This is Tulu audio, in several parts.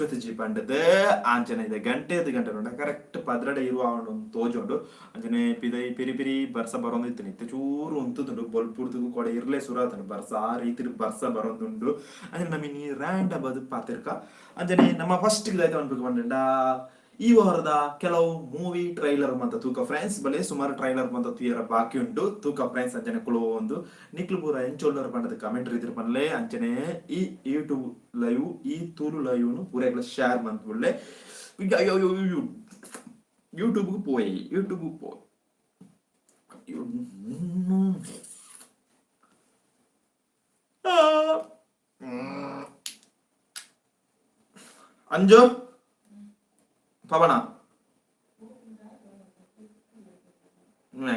ಅಶ್ವಥ್ ಜಿ ಪಂಡ್ದ್ ಆಂಚನೆ ಇದೆ ಗಂಟೆ ಗಂಟೆ ಉಂಡ ಕರೆಕ್ಟ್ ಪದ್ರಡೆ ಇರುವ ಒಂದು ತೋಜುಂಡು. ಅಂಚನೆ ಪಿದೈ ಪಿರಿ ಪಿರಿ ಬರ್ಸ ಬರೊಂದು ಇತ್ತು, ಇತ್ತೆ ಚೂರು ಉಂತುದುಂಡು. ಬೊಲ್ಪುರ್ದು ಕೊಡೆ ಇರ್ಲೆ ಸುರು ಆತುಂಡು ಬರ್ಸ, ಆ ರೀತಿ ಬರ್ಸ ಬರೊಂದುಂಡು. ಅಂಚನೆ ನಮ್ಮ ಇನಿ ರ್ಯಾಂಡಮ್ ಅದು ಪಾತೆರ್ಕ. ಅಂಚನೆ ನಮ್ಮ ಫಸ್ಟ್ ದಾಯ್ತ ಪನ್ಪುಗ ಪಂಡ ಈ ವಾರದ ಕೆಲವು ಮೂವಿ ಟ್ರೈಲರ್ ಮಂತ ತೂಕ ಫ್ರೆಂಡ್ಸ್. ಬಲೆ ಸುಮಾರು ಟ್ರೈಲರ್ ಮಂತ ತೂಯರ ಬಾಕಿ ಉಂಡು, ತೂಕ ಫ್ರೆಂಡ್ಸ್. ಅಂಚನೆ ಕುಲು ಒಂದು ನಿಕ್ಲು ಪೂರ ಎಂಚೊಲ್ಲರ್ ಪಂಡದ ಕಮೆಂಟ್ ರೀತಿರ್ ಪನ್ಲೆ. ಅಂಚನೆ ಈ ಯೂಟ್ಯೂಬ್ ಲೈವ್, ಈ ತುಳು ಲೈವ್ ಪೂರೆಗ್ಲ ಶೇರ್ ಮಂತ್ ಬುಡ್ಲೆ. ಯೂಟ್ಯೂಬ್ ಪೋಯಿ, ಯೂಟ್ಯೂಬ್ ಪೋ. ಅಂಜು ಪವನ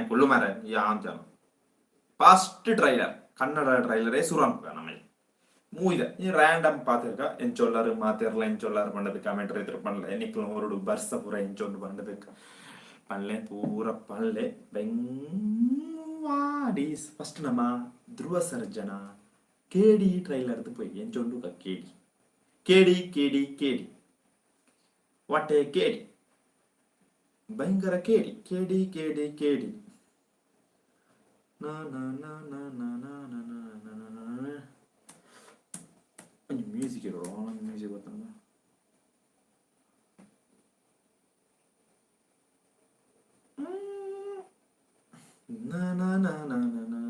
ಕುಳ್ಳು ಮಾರೆ ಯಾಂಚನ ಫಸ್ಟ್ ಟ್ರೈಲರ್ ಕನ್ನಡ ಟ್ರೈಲರೇ ಶುರು ಅನ್ಪುಗ ನಮಗೆ ಮೂವಿದ ಈ ರ್ಯಾಂಡಮ್ ಪಾತೆರ್ಗ. ಎಂಚೊಲ್ಲರ್ ಮಾತೆರ್ಲ ಎಂಚೊಲ್ಲರ್ ಪಂಡದು ಕಮೆಂಟ್ ರೈತರು ಪನ್ಲೆ. ನಿಕ್ಲು ಹೊರಡು ಬರ್ಸ ಪೂರ ಎಂಚೊಂಡು ಪಂಡದು ಪನ್ಲೆ, ಪೂರ ಪನ್ಲೆ. ಬೆಂವಾಡೀಸ್ ಫಸ್ಟ್ ನಮ್ಮ ಧ್ರುವ ಸರ್ಜನ ಕೆಡಿ ಟ್ರೈಲರ್ದು ಪೋಯಿ ಎಂಚೊಂಡು. KD KD KD KD, what a KD, ಭಯಂಕರ ಕೆಡಿ ಕೆಡಿ ಕೆಡಿ ಕೆಡಿ. ನಾ ನಾ ನಾ ನಾ ನಾ ನಾ ನಾ ನಾ ನಾ ನಾ ನಾ. ಒಂಜಿ ಮ್ಯೂಸಿಕ್ ಇರೋ, ಮ್ಯೂಸಿಕ್ ಗೊತ್ತಂದ. ನಾ ನಾ ನಾ ನಾ ನಾ ನಾ.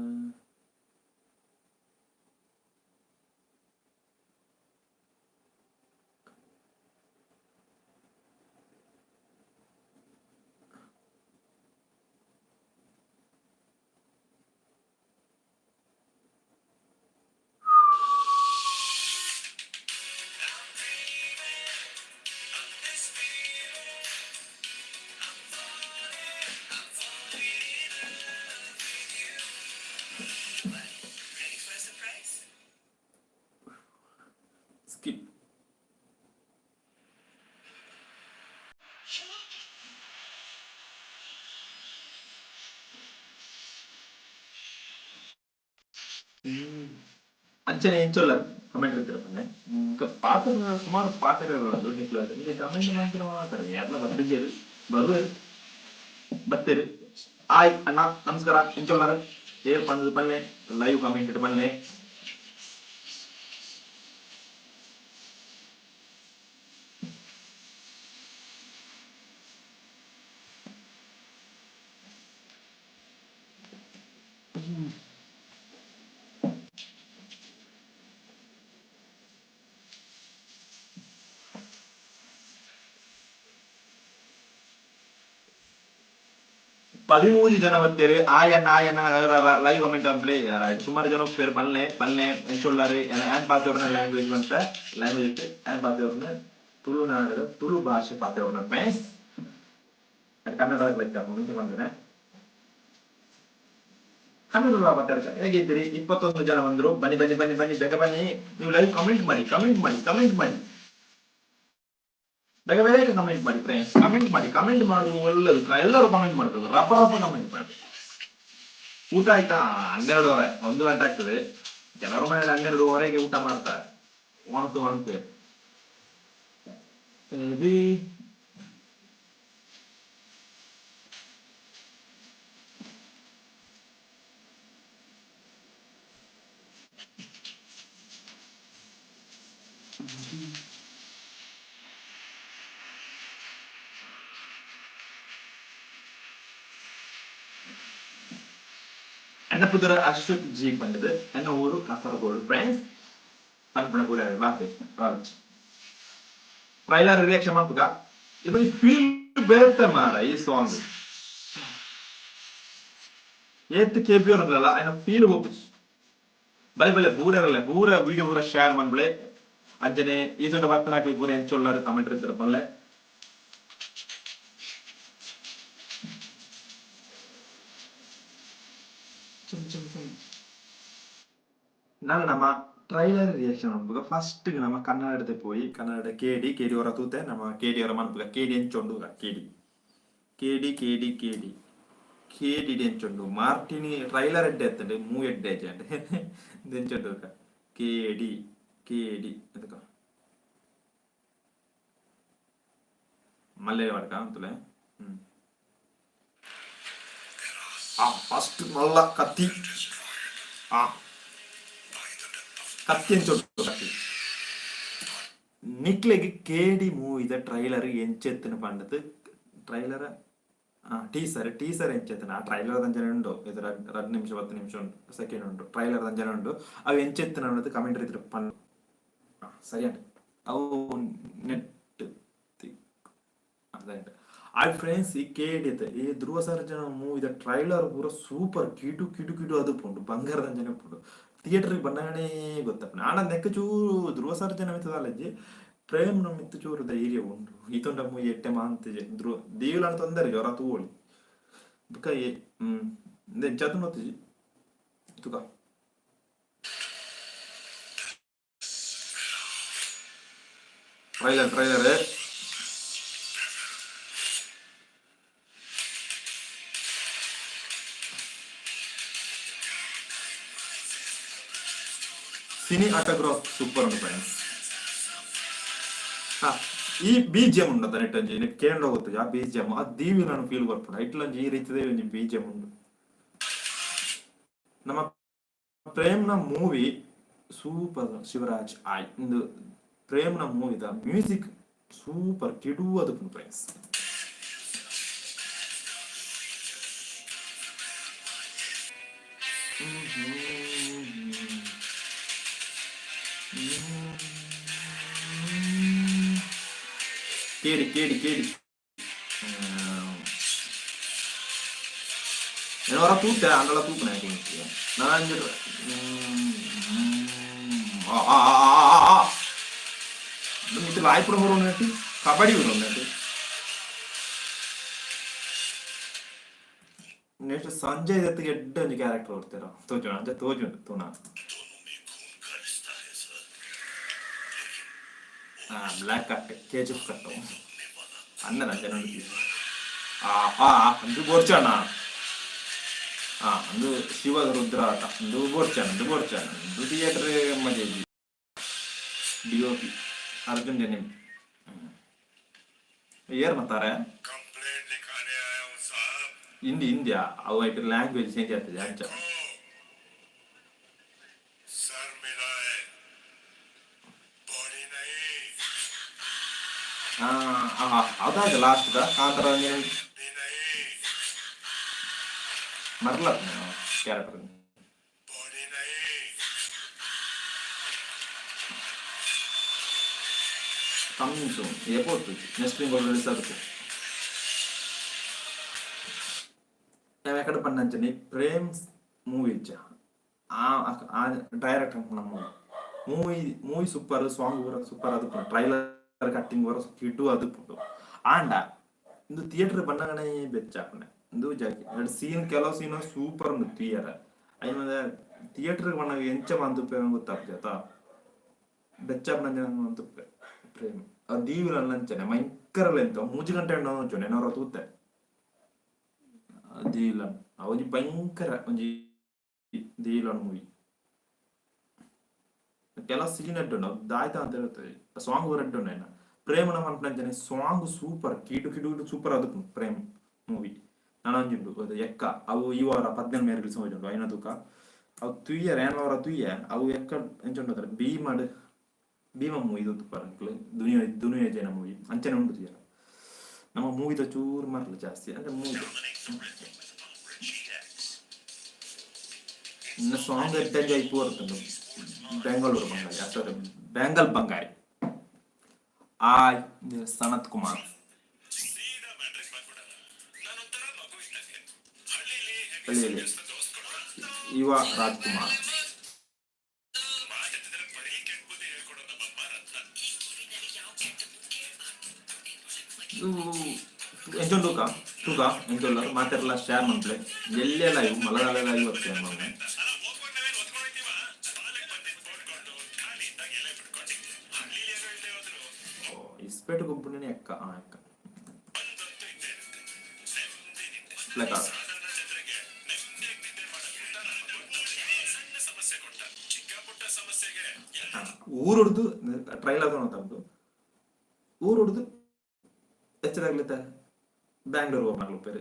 Ready for a surprise? Skip. ಅಂಚನೆ ಎಂಚೊಲ್ಲ ಕಮೆಂಟ್ ಇರ್ತೀರ ಪನ್ನೆ. ಪಾತ್ರ ಸುಮಾರು ಪಾತ್ರ ನಿಕ್ಲು ನಿಮಗೆ ಕಮೆಂಟ್ ಮಾಡ್ತಿರ ಮಾತ್ರ ಯಾರ್ಲ ಬರ್ತಿದ್ದೀರಿ, ಬರುವೆರ್, ಬತ್ತೆರ್. ಆಯ್ ಅಣ್ಣ, ನಮಸ್ಕಾರ. ಎಂಚೊಲ್ಲಾರ ಏರ್ ಪಂದ್ ಪನ್ಲೆ, ಲೈವ್ ಕಮೆಂಟ್ ಇಟ್ಟು ಪನ್ಲೆ. 13 ಜನ ಬತ್ತೇರು. ಆಯಣ್ಣ ಆಯಣ್ಣ ಲೈವ್ ಕಮೆಂಟ್ ಅನ್ಪ್ಲೆ. ಸುಮಾರು ಜನ ಪೇರು ಪನ್ಲೆ ಪನ್ಲೆ ಎಂಚೊಲ್ಲಾರು. ಏನ್ ಪಾತೆರ್ನ ಲ್ಯಾಂಗ್ವೇಜ್ ಬಂತ ಲ್ಯಾಂಗ್ವೇಜ್ ಏನ್ ಪಾತೆರ್ನ ತುಳುನಾಡು ತುಳು ಭಾಷೆ ಪಾತೆರ್ನ ಫ್ರೆಂಡ್ಸ್. ಕನ್ನಡ ಲೆಕ್ಕ ಮುಂಚೆ ಬಂದ್ರೆ ಕನ್ನಡ ಮಾತಾಡ್ತಾರೆ. ಹೇಗಿದ್ದೀರಿ? 21 ಜನ ಬಂದ್ರು. ಬನ್ನಿ ಬನ್ನಿ ಬನ್ನಿ ಬನ್ನಿ, ಬೇಗ ಬನ್ನಿ. ನೀವು ಲೈವ್ ಕಮೆಂಟ್ ಮಾಡಿ, ಕಮೆಂಟ್ ಮಾಡಿ, ಕಮೆಂಟ್ ಮಾಡಿ, ಬೇಗ ಬೇಗ ಕಮೆಂಟ್ ಮಾಡಿ ಫ್ರೆಂಡ್ಸ್. ಕಮೆಂಟ್ ಮಾಡಿ, ಕಮೆಂಟ್ ಮಾಡುದು ಒಳ್ಳೆದು. ಎಲ್ಲರೂ ಕಮೆಂಟ್ ಮಾಡ್ಬೇಕು, ರಪ ರಪ ಕಮೆಂಟ್ ಮಾಡಿ. ಊಟ ಆಯ್ತಾ? 12:30, 1 ಗಂಟೆ ಆಗ್ತದೆ. ಕೆಲವರು ಮನೇಲಿ 12:30ಗೆ ಊಟ ಮಾಡ್ತಾರೆ. ಒಣತು ಒಣತೆ. ಎನ್ನ ಪುದರ ಅಶ್ವಥ್ ಜಿ ಪಂಡದು, ಎನ್ನ ಊರು ಕಾಸರಗೋಡು ಫ್ರೆಂಡ್ಸ್. ಪನ್ಪುನ ಪೂರ ಬಾತೆ ಟ್ರೈಲರ್ ರಿಯಾಕ್ಷನ್ ಮಲ್ಪುಗ. ಇದು ಫೀಲ್ ಬೇತೆ ಮಾರ. ಈ ಸಾಂಗ್ ಏತ್ ಕೆಪಿ ಉಂಡಲ್ಲ, ಐನ ಫೀಲ್ ಹೋಗುದು. ಬಲೆ ಬಲೆ ಪೂರಲ್ಲ, ಪೂರ ವಿಡಿಯೋ ಪೂರ ಶೇರ್ ಮನ್ಪುಲೆ. ಅಂಚನೆ ಈ ಸೊಂಟ ಬರ್ತನಾಕ್ಲಿ ಪೂರ ಎಂಚೊಲ್ಲಾರು ಕಮೆಂಟ್ ಇರ್ತಾರೆ ಪನ್ಲೆ. ನಾನು ನಮ್ಮ ಟ್ರೈಲರ್ ರಿಯಾಕ್ಷನ್ ಮನ್ಪುಗ. ಫಸ್ಟ್ ನಮ್ಮ ಕನ್ನಡದ ಪೋಯಿ, ಕನ್ನಡ ಕೆಡಿ ಕೆಡಿ ಅವರ ತೂತೆ. ನಮ್ಮ ಕೆಡಿ ಅವರ ಮನ್ಪುಗ. ಕೆಡಿ ಎಂಚೊಂಡು? ಕೆಡಿ ಕೆಡಿ ಕೆಡಿ ಕೆಡಿ ಕೆಡಿ ಎಂಚೊಂಡು? ಮಾರ್ಟಿನಿ ಟ್ರೈಲರ್ ಎಡ್ಡೆ ಎತ್ತಂಡು, ಮೂ ಎಡ್ಡೆ ಆಚೆ ಎಂಚೊಂಡು? ಕೆಡಿ ಕೆಡಿ ಎಂತಕ? ಮಲ್ಲೆ ವಡ್ಕ ಅಂತುಲೆ. ಹ್ಮ್ ಆ ಫಸ್ಟ್ ಮಲ್ಲ ಕತ್ತಿ, ಆ ಕತ್ತಿ ಎಂಚ ಕತ್ತಿ. ನಿಕ್ಲೆಗ್ ಕೇಡಿ ಮೂವಿದ ಟ್ರೈಲರ್ ಎಂಚೆತ್ತಿನ ಪಂಡದ್, ಟ್ರೈಲರ್ ಟೀಸರ್, ಟೀಸರ್ ಎಂಚೆತ್ತಿನ, ಆ ಟ್ರೈಲರ್ ದಂಚನೆ ಉಂಡು. ಇದು 2 ನಿಮಿಷ 10 ನಿಮಿಷ ಉಂಟು, ಸೆಕೆಂಡ್ ಉಂಟು, ಟ್ರೈಲರ್ ದಂಚನೆ ಉಂಡು. ಅವು ಎಂಚೆತ್ತಿನ ಅನ್ನೋದು ಕಮೆಂಟ್ ರೀತಿ ಪಂಡ್. ಸರಿ ಅಂಡ್ ಅವು ನೆಟ್ ಅದೇ. ಆಯ್ ಫ್ರೆಂಡ್ಸ್, ಈ ಕೇಡಿತ ಈ ಧ್ರುವ ಸರ್ಜನ ಮೂವಿದ ಟ್ರೈಲರ್ ಪೂರ ಸೂಪರ್, ಕಿಡು ಕಿಡು ಕಿಡು ಅದು ಪುಂಡು, ಬಂಗಾರದಂಚನೆ ಪುಂಡು. ಥಿಯೇಟರ್ ಬನ್ನಗನೇ ಗೊತ್ತಪ್ಪ. ಆಂಡ ನೆಕ್ ಚೂರು ಧ್ರುವ ಸರ್ಜನ ಮಿತ್ತ ದಾಲಜ್ಜಿ, ಪ್ರೇಮ್ ನ ಮಿತ್ತ ಚೂರು ಧೈರ್ಯ ಉಂಡು. ಈತೊಂಡ ಮೂವಿ ಎಟ್ಟೆ ಮಾಂತಿಜೆ. ಧ್ರುವ ದೇವಿಲಾನ ತೊಂದರೆ ಜ್ವರ ತೂವೊಳಿ ಬುಕ್ಕ ಎಂಚಾತು ಗೊತ್ತಿಜಿ ತುಕ. Trailer, trailer, cinematograph super ಉಂಡು ಫ್ರೆಂಡ್ಸ್. ಈ ಬಿಜಿಎಂ ಉಂಡು ನೆಟ್ ಒಂಜಿ ನೆಟ್ ಕೇಂಡ ಗೊತ್ತು. ಆ ಬಿಜಿಎಂ ಆ ದೀವಿ ನಾನು ಫೀಲ್ ಬರ್ಪುಂಡು. ಐಟ್ಲಂಜಿ ಈ ರೀತಿದ ಒಂಜಿ ಬಿಜಿಎಂ ಉಂಡು. ನಮ್ಮ ಪ್ರೇಮ್ನ ಮೂವಿ ಸೂಪರ್. ಶಿವರಾಜ್ ಆಯ್ ಇಂದು ಪ್ರೇಮ್ನ ಮೂವಿದ ಮ್ಯೂಸಿಕ್ ಸೂಪರ್, ಕಿಡು ಅದು ಫ್ರೆಂಡ್ಸ್. ಕೇಡಿ ಕೇಡಿ ಕೇಡಿ ಏನೋರ ತೂತೆ ಅಂಡಲ ತೂಪುನ ನಾನು. ಮಿತ್ರ ಲಾಯ್ಪುರ ಹೊರೊಂದು ಕಬಡ್ಡಿ ಹೊರೊಂದು. ನೆಕ್ಸ್ಟ್ ಸಂಜಯ್ ದತ್ ಎಡ್ಡೆ ಒಂಜಿ ಕ್ಯಾರೆಕ್ಟರ್ ಕೊಡ್ತೀರ ತೋಜುಂಡು, ಅಂಚ ತೋಜುಂಡು ತೂನ. ಬ್ಲ್ಯಾಕ್ ಕಟ್, ಕೆಜಿಎಫ್ ಕಟ್ಟು ಅಣ್ಣನ ಅಂಚನೆ ಉಂಡು. ಆ ಆ ಅಂದು ಬೋರ್ಚಣ್ಣ. ಆ ಅಂದು ಶಿವ ರುದ್ರ ಆಟ ಅಂದು ಬೋರ್ಚಣ್ಣ, ಅಂದು ಬೋರ್ಚಣ್ಣ. ಅಂದು ಥಿಯೇಟರ್ ಮಜಾ. ಡಿಒಪಿ ಅರ್ಜುನ್ ಜನಿಮ್ ಏರ್ ಮತ್ತಾರೆ. कंप्लेंट लिखाने आया हूँ साहब. ಹಿಂದಿ, ಹಿಂದಿಯಾ ಅವು? ಐಟ್ ಲ್ಯಾಂಗ್ವೇಜ್ ಚೇಂಜ್ ಆಗ್ತದೆ ಅಂಚ. सर मिला है, बॉडी नहीं. ಅದಾಗ ಲಾಸ್ಟ್ ಕಾಂತಾರ. भी नहीं. ಮರ್ಲ ಕ್ಯಾರೆಕ್ಟರ್. बॉडी नहीं. Coming soon. ಏಪೋತು ನೆಕ್ಸ್ಟ್ ತಿಂಗಳು ರಿಲೀಸ್ ಆಗುತ್ತೆ. ನಾವು ಎಕಡೆ ಪಂಡಂಚನೆ ಪ್ರೇಮ್ ಮೂವಿ ಇಚ್ಚ ಆ ಡೈರೆಕ್ಟರ್ ನಮ್ಮ ಮೂವಿ, ಮೂವಿ ಸೂಪರ್, ಸಾಂಗ್ ಪೂರ ಸೂಪರ್. ಅದು ಟ್ರೈಲರ್ ಕಟ್ಟಿಂಗ್ ಪೂರ ಕಿಡು ಅದು ಪುಂಡು. ಆಂಡ ಇಂದು ಥಿಯೇಟರ್ ಬನ್ನಗನೇ ಬೆಚ್ಚ ಆಪುಂಡೆ. ಇಂದು ಜಾಕಿ ಎರಡು ಸೀನ್, ಕೆಲವು ಸೀನ್ ಸೂಪರ್ ಉಂಡು ಥಿಯೇಟರ್. ಐನ ಥಿಯೇಟರ್ ಬನ್ನಗ ಎಂಚ ಮಂತುಪ್ಪೆ ಗೊತ್ತಾಪುಜಿ ಅತ, ಬೆಚ್ಚ ಮಂತುಪ್ಪೆ. ಪ್ರೇಮ್ ಆ ದೀವಿಲ ಅಂಚನೆ ಭಯಂಕರ ಲೆಂತ್, 3 ಗಂಟೆ ಉಂಡು. ನೆನವರ ತೂತೆ ದೀವಿಲ ಒಂಜಿ ಭಯಂಕರ ಒಂಜಿ ದೀವಿಲನ್ ಮೂವಿ. ಕೆಲವು ಸೀನ್ ಎಡ್ಡುಂಡು ದಾಯ್ತ ಅಂತ ಹೇಳ್ತದೆ. ಸಾಂಗ್ ಎಡ್ಡುಂಡು. ಏನ ಪ್ರೇಮನ ಪನ್ಪುನಂಚನೆ ಸಾಂಗ್ ಸೂಪರ್, ಕಿಡು ಕಿಡು ಕಿಡು ಸೂಪರ್. ಅದು ಪ್ರೇಮ್ ಮೂವಿ ನನೊಂಜಿ ಉಂಡು, ಅದು ಎಕ್ಕ. ಅವು ಈ ವಾರ 17 ಮೇರೆ ರಿಲೀಸ್ ಉಂಡು. ಐನ ತೂಕ ಅವು ತುಯ್ಯರ ಏನ್ ವಾರ ತುಯ್ಯ. ಅವು ಎಕ್ಕ ಎಂಚ ಉಂಡು, ಭೀಮಡ್ ಭೀಮ ಮೂವಿ ಇದು ತುಪ್ಪಾರ ದುನಿಯಾ, ದುನಿಯಾ ಜನ ಮೂವಿ ಅಂಚನೆ ಉಂಟು ತುಯ್ಯರ. ನಮ್ಮ ಮೂವಿದ ಚೂರು ಮರ್ಲ ಜಾಸ್ತಿ ಅಂದ್ರೆ ಮೂವಿ ಇನ್ನು ಸಾಂಗ್ ಎಡ್ಡಂಜ ಐಪು ಬರ್ತುಂಡು. ಬೆಂಗಳೂರು ಬಂಗಾರಿ, ಸಾರಿ, ಬೆಂಗಲ್ ಬಂಗಾರಿ. ಆ ಸನತ್ ಕುಮಾರ್. ಸೀದಾ ಮ್ಯಾಟ್ರಿಗೆ ಬಂದ್ಬಿಡೋಣ. ನಾನೊಂಥರ ಮಗು ಇದ್ದಂಗೆ. ಹಳ್ಳಿಲಿ ಹಳ್ಳಿಯಲ್ಲಿ ಯುವ ರಾಜ್ಕುಮಾರ್. ಮಾತೆತ್ತಿದ್ರೆ ಬರೀ ಕೆಟ್ಟ ಬುದ್ಧಿ ಹೇಳ್ಕೊಡೋ ನಮ್ಮಮ್ಮ ರತ್ನ. ಇದು ಎಂಚ ತೂಕ ತೂಕ ಎಂಚೊಲ್ಲ ಮಾತೆರ್ಲ ಶೇರ್ ಮನ್ಪುಲೆ. ಎಲ್ಲೇ ಲೈವ್, ಮಲಗಾಲ ಲೈವ್ ಬರ್ತೇನೆ ಮೊನ್ನೆ. ಅಲ್ಲ, ಹೋಗ್ಕೊಂಡು ನಾವೇನ್ ಹೊತ್ಕೊಂಡು ಹೋಯ್ತೀವ? ಬಾಲಕ್ ಬಂದಿದ್ ಬೋಟ್ಕೊಂಡು ಖಾಲಿ ಇದ್ದಾಗ ಎಲೆ ಬಿಟ್ಕೊಂಡಿದ್ದೆ. ಹಳ್ಳಿಲಿ ಏನೋ ಇಲ್ದೆ ಹೋದ್ರು ಓ, ಇಸ್ಪೇಟು ಗೊಬ್ಬುನೇ ಎಕ್ಕ, ಆ ಎಕ್ಕ. ಒಂದಂತೂ ಇದ್ದೇ ಇರುತ್ತೆ, ನೆಮ್ಮದಿ ನಿದ್ದೆ. ಪ್ಲೇಕಾರ್ಡ್. ಸಾಧಾರಣ ಜನರಿಗೆ ನೆಮ್ಮದಿಯಾಗಿ ನಿದ್ದೆ ಮಾಡೋಕ್ಕಿಂತ ನಮ್ಮ ಸಣ್ಣ ಸಮಸ್ಯೆ ಕೊಟ್ಟ ಚಿಕ್ಕ ಪುಟ್ಟ ಸಮಸ್ಯೆಗೆ ಊರುಡ್ದು ಟ್ರೈಲರ್ ತಗೊಂಡು ಊರುಡ್ದು. ಹೆಚ್ಚದಾಗ್ಲಿತ್ತ ಬ್ಯಾಂಗ್ಳೂರ್ ಹೋಗ್ನಾಗ್ಲು ಉಪ್ಪೆರ್.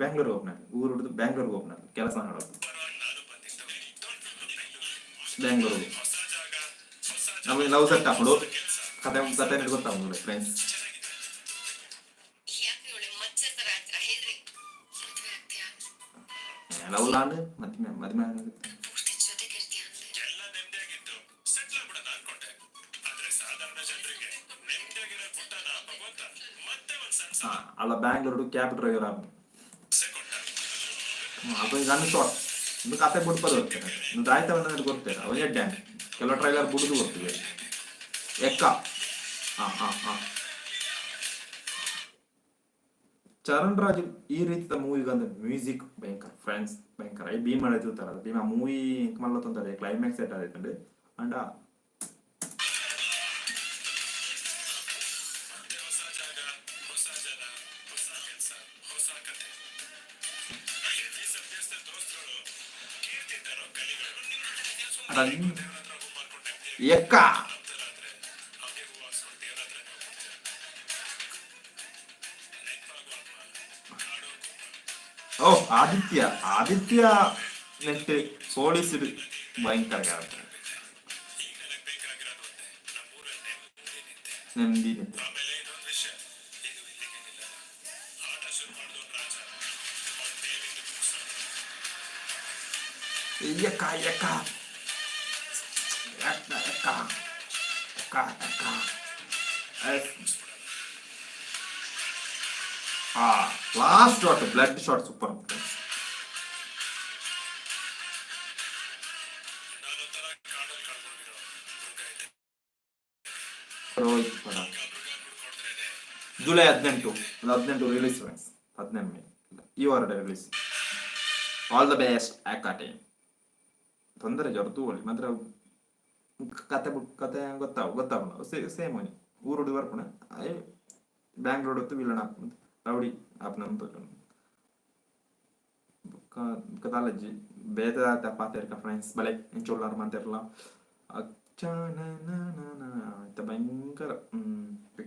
ಬ್ಯಾಂಗ್ಳೂರ್ ಹೋಗ್ನಾಗ್ಲು, ಊರುಡ್ದು ಬ್ಯಾಂಗ್ಳೂರ್ ಹೋಗ್ನಾಗ್ಲು ಕೆಲಸ ಮಾಡೋದು. ಬ್ಯಾಂಗ್ಳೂರ್ ಹೊಸ ಜಾಗ, ಹೊಸ ನಮಗೆ ಲವ್ ಸೆಟ್ ಹಾಕೊಂಡು ಕತೆ ಕತೆ ಗೊತ್ತಾಗೋದು ಫ್ರೆಂಡ್ಸ್. ಯಾಕೆ ಇವಳೆ ಮಚ್ಚರ್ ತರ ಆಗ್ತೀರಾ ಹೇಳ್ರಿ? ಮದ್ವೆ ಆಗ್ತೀಯಾ? ಲವ್ ಲಾಂಡ್ ಮದ್ಮೆ ಮದ್ಮೆ ಆಗುತ್ತೆ. ಪೂರ್ತಿ ಜೊತೆಗಿರ್ತೀಯ ಅಂದ್ರೆ? ಎಲ್ಲ ನೆಮ್ಮದಿಯಾಗಿತ್ತು, ಸೆಟ್ಲ್ ಆಗ್ಬಿಡೋಣ ಅನ್ಕೊಂಡೆ. ಆದ್ರೆ ಸಾಧಾರಣ ಜನರಿಗೆ ನೆಮ್ಮದಿಯಾಗಿರೋ ಪುಟ್ಟನ ಭಗವಂತ ಮತ್ತೆ ಒಂದ್ ಸಣ್ಣ ಅಲ್ಲ, ಬ್ಯಾಂಗ್ಳೂರ್ ಕ್ಯಾಬ್ ಡ್ರೈವರ್ ಆಗ ಸಮಸ್ಯೆ ಕೊಟ್ಟ. ಅಪ್ಪ ಈಗ ಶಾರ್ಟ್ ಇನ್ನು ಕತೆ ಬಿಡ್ಪದ ಹೋಗ್ತಾರೆ. ಇನ್ನು ದಾಯ್ತ ಬಂದ್ರೆ ಗೊತ್ತೇರ ಅವ ಎಡ್ಡೆ. ಕೆಲವು ಟ್ರೈಲರ್ ಬಿಡುದು ಗೊತ್ತಿದೆ. ಎಕ್ಕ ಹಾ ಹಾ ಹಾ ಚರಣ್ ರಾಜ್ ಈ ರೀತಿಯ ಮೂವಿಗೆ ಅಂದ್ರೆ ಮ್ಯೂಸಿಕ್ ಭಯಂಕರ ಫ್ರೆಂಡ್ಸ್, ಭಯಂಕರ. I Bhima ತೂತಾರ ಭೀಮ ಮೂವಿ ಮಲ್ಲ ತೊಂದರೆ ಕ್ಲೈಮ್ಯಾಕ್ಸ್ ಸೆಟ್ ಆಯ್ತಂಡು ಅಂಡ. ಮತ್ತೆ ಹೊಸ ಜಾಗ, ಹೊಸ ಜನ, ಹೊಸ ಕೆಲಸ, ಹೊಸ ಕತೆ. ಹೆವಿ ಸಭ್ಯಸ್ಥ ದೋಸ್ತಗಳು, ಕೀರ್ತಿ ತರೋ ಕಲಿಗಳು. ದೇವ್ರ ಹತ್ರ ಹೂ ಮಾರ್ಕೊಂಡು ನೆಮ್ಮದಿಯಾಗಿ ಎಕ್ಕ ನಂಬ್ತಾರಾದ್ರೆ ಹಂಗೆ ಹೂ ಹಾಕ್ಸ್ಕೊಂಡು ದೇವ್ರ ಹತ್ರ ಹೋಗ್ಬಿಡ್ತಾರೆ. ನೆನ್ಪಾಗೋ ಅಮ್ಮ, ಕಾಡೋ ಗುಮ್ಮ. ಓ ಆದಿತ್ಯ, ಆದಿತ್ಯ ನೆಟ್ ಪೊಲೀಸ್ ಭಯಂಕರ ಕ್ಯಾರೆಕ್ಟರ್. ಈಗ ನನಗೆ ಬೇಕಾಗಿರೋದು ಒಂದೇ, ನಮ್ಮೂರಲ್ಲಿ ನೆಮ್ಮದಿ ನಿದ್ದೆ. ನೆಮ್ಮದಿ ನಿದ್ದೆ. ಆಮೇಲೆ ಇನ್ನೊಂದು ವಿಷಯ, ಇದು ಇಲ್ಲಿಗೆ ನಿಲ್ಲಲ್ಲ. ಆಟ ಶುರು ಮಾಡಿದವನು ರಾಜ, ಅವ್ನ ದೇವಿಂದ ಮುಗಿಸೋನು. ಎಕ್ಕ ಎಕ್ಕ ಎಕ್ಕ ಎಕ್ಕ ಎಕ್ಕ ಎಕ್ಕ ಎಸ್. ಆ last shot, blood shot super. ನಾನೊಂಥರ ಕಾಡಲ್ಲಿ ಕಳ್ಕೊಂಡಿರೋ ಮೃಗ ಇದ್ದೆ. ರೋಹಿತ್ ಪಡ. ಆ ಮೃಗ ನೋಡ್ಕೊಂಡ್ರೇನೆ ಜುಲೈ 18, 18 ರಿಲೀಸ್ ಫ್ರೆಂಡ್ಸ್. 18 ಮೇ ಈ ವಾರ ರಿಲೀಸ್. ಆಲ್ the best ಆ್ಯಕಾ ಟೀಮ್. ತೊಂದರೆ ಜೊರ್ತು ಒಳ್ಳಿ ಮಾತ್ರ ಕತೆ ಕತೆ ಗೊತ್ತಾವ ಗೊತ್ತಾವಣ ಸೇಮ್ ಒಂಜಿ ಊರುಡು ಬರ್ಪುಣ ಅಯ್ ಬ್ಯಾಂಗ್ಳೂರ್ ಹೊತ್ತು ವಿಲನ್ ಆಪ್ ರೌಡಿ ಆಪ್ನ ತೋಜುಂಡು. ಬೊಕ್ಕ ಬೊಕ್ಕ ದಾಲಜ್ಜಿ ಬೇತೆ ದಾತ ಪಾತೆರ್ಕ ಫ್ರೆಂಡ್ಸ್. ಬಲೆ ಎಂಚ ಉಲ್ಲಾರ್ ಮಾತೆರ್ಲ. ಅಚ್ಚ ಇತ್ತೆ ಭಯಂಕರ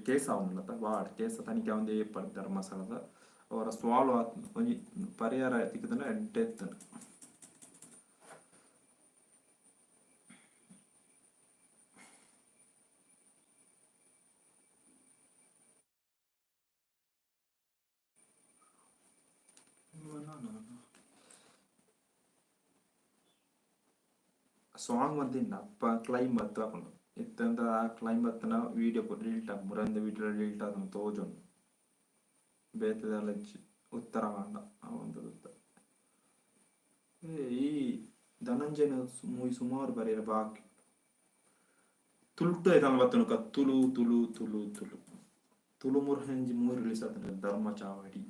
ಕೇಸ್ ಆವೊಂದುಲ್ಲತ ವಾಡ್ ಕೇಸ್ ತನಿಖೆ ಆವೊಂದೇ ಇಪ್ಪಡ್. ಧರ್ಮಸ್ಥಳದ ಅವರ ಸಾಲ್ವ್ ಆತ್ ಒಂಜಿ ಪರಿಹಾರ ತಿಕ್ಕುದುಂಡ ಎಡ್ಡೆ ಇತ್ತುಂಡು. ಸಾಂಗ್ ಮಂತಿಂಡ ಅಪ್ಪ ಕ್ಲೈಂಬ್ ಬತ್ತು ಆಪುಂಡು. ಇತ್ತಂತ ಆ ಕ್ಲೈಂಬ್ ಬತ್ತನ ವೀಡಿಯೋ ಡಿಲೀಟ್ ಆಪುಂಡು. ಮುರಂದ ವೀಡಿಯೋ ಡಿಲೀಟ್ ಆತುಂಡು ತೋಜುಂಡು. ಬೇತೆ ದಾಲ ಇಜ್ಜಿ ಉತ್ತರಕಾಂಡ ಅವಂತದ. ಈ ಧನಂಜಯನ ಮೂವಿ ಸುಮಾರು ಬರೆಯರೆ ಬಾಕಿ. ತುಳುಟು ಐತನ ಬತ್ತುನುಕ ತುಳು ತುಳು ತುಳು ತುಳು ತುಳು ಮುರ್ಹಂಜಿ ಮೂವಿ ರಿಲೀಸ್ ಆತುಂಡು. ಧರ್ಮ ಚಾವಡಿ,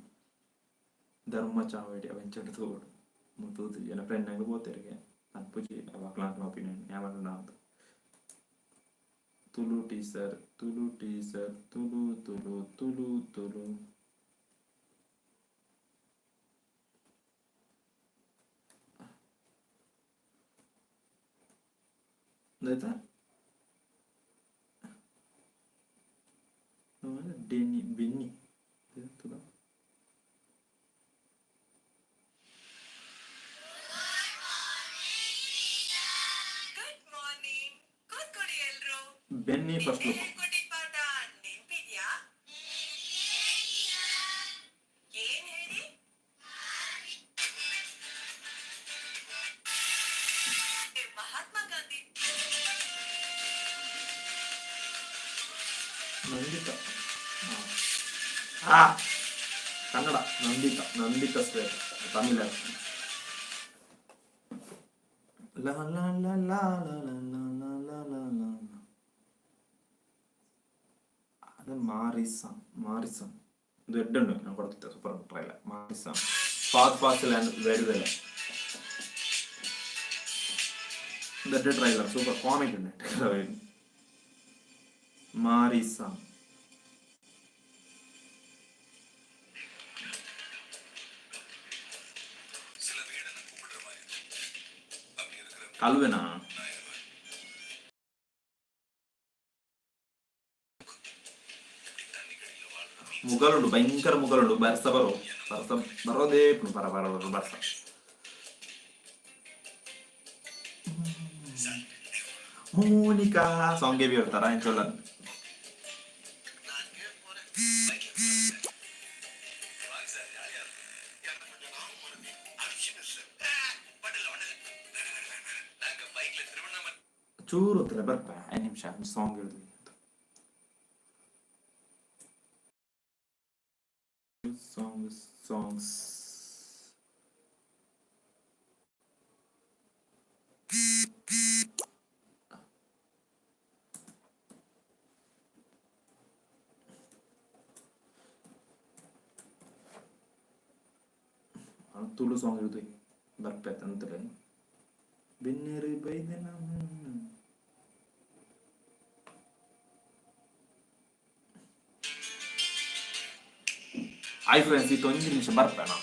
ಧರ್ಮ ಚಾವಡಿ ಅವೆಂಚ ತೂವೊಡು ತೂದು ಎನ್ನ ಫ್ರೆಂಡ್ ನಂಗೆ ಪೋತೆರ್ಗೆ ಪನ್ಪುಜಿ ಅಕ್ಲಾಂಕ್ನ ಒಪಿನಿಯನ್ ಯಾವನ. ತುಳು ಟೀಸರ್, ತುಳು ಟೀಸರ್, ತುಳು ತುಳು ತುಳು ತುಳು ಆಯ್ತಾ? ಡೆನ್ನಿ ಬೆನ್ನಿ ತುಳ. ಗುಡ್ ಮಾರ್ನಿಂಗ್, ಕೂತ್ಕೊಳ್ಳಿ ಎಲ್ರು. ಬೆನ್ನಿ ಫಸ್ಟ್ ಲುಕ್. ಹೇಳ್ಕೊಟ್ಟಿದ್ ಪಾಠ ನೆನ್ಪಿದ್ಯಾ? ಏನ್ ಹೇಳಿ? ಮಹಾತ್ಮ ಗಾಂಧಿ. ನಂದಿತಾ ಆ ಕನ್ನಡ ನಂದಿತಾ, ನಂದಿತಾ ಶ್ವೇತ ತಮಿಳ್. ಲಾ ಲಾ ಲಾ ಲಾ ಲಾ ಲಾ ಲಾ ಲಾ ಲಾ ಲಾ ಲಾ. ಅದು ಮಾರಿಸನ್, ಮಾರಿಸನ್ ಇದು ಎಡ್ಡುಂಡು. ನಾನು ಕೊಡ್ತಿದ್ದೆ ಸೂಪರ್ ಟ್ರೈಲರ್ ಮಾರಿಸನ್. Fahadh Faasil and very well ದೊಡ್ಡ ಟ್ರೈಲರ್, ಸೂಪರ್ ಕಾಮಿಕ್ ಉಂಟು ಮಾರಿಸನ್. சில வேடனை கூப்பிடுற மாதிரி இருக்கு. அப்படி இருக்கிற ಕಲ್ವೆನಾ? எப்படி தண்ணி கடியில வாழ்ற ಮುಗಲುಂಡು, ಭಯಂಕರ ಮುಗಲುಂಡು. ಬರ್ಸ ಬರೋ, ಬರ್ಸ ಬರೋದೇ ಪರ ಬರ ಬರ್ಸ. ಮೋನಿಕಾ ಸಾಂಗ್ ಬಿ ಹೇಳ್ತಾರ ಎಂಚೊಲ್ಲ. ಚೂರು ಹೊತ್ತಲ್ಲ ಬರ್ಪ, 5 ನಿಮಿಷ ಸಾಂಗ್ ಹೇಳುದು. ಸಾಂಗ್ಸ್ ಸಾಂಗ್ಸ್ ತುಳು ಸಾಂಗ್ ಇರುದು ಬರ್ಪೆ ಅಂತಲೇ ಬೆನ್ನೇರು ಬೈದೆನ. ಹಾಯ್ ಫ್ರೆಂಡ್ಸ್, ಇತ್ತು ಒಂದು ನಿಮಿಷ ಬರ್ಪೆ ನಾ.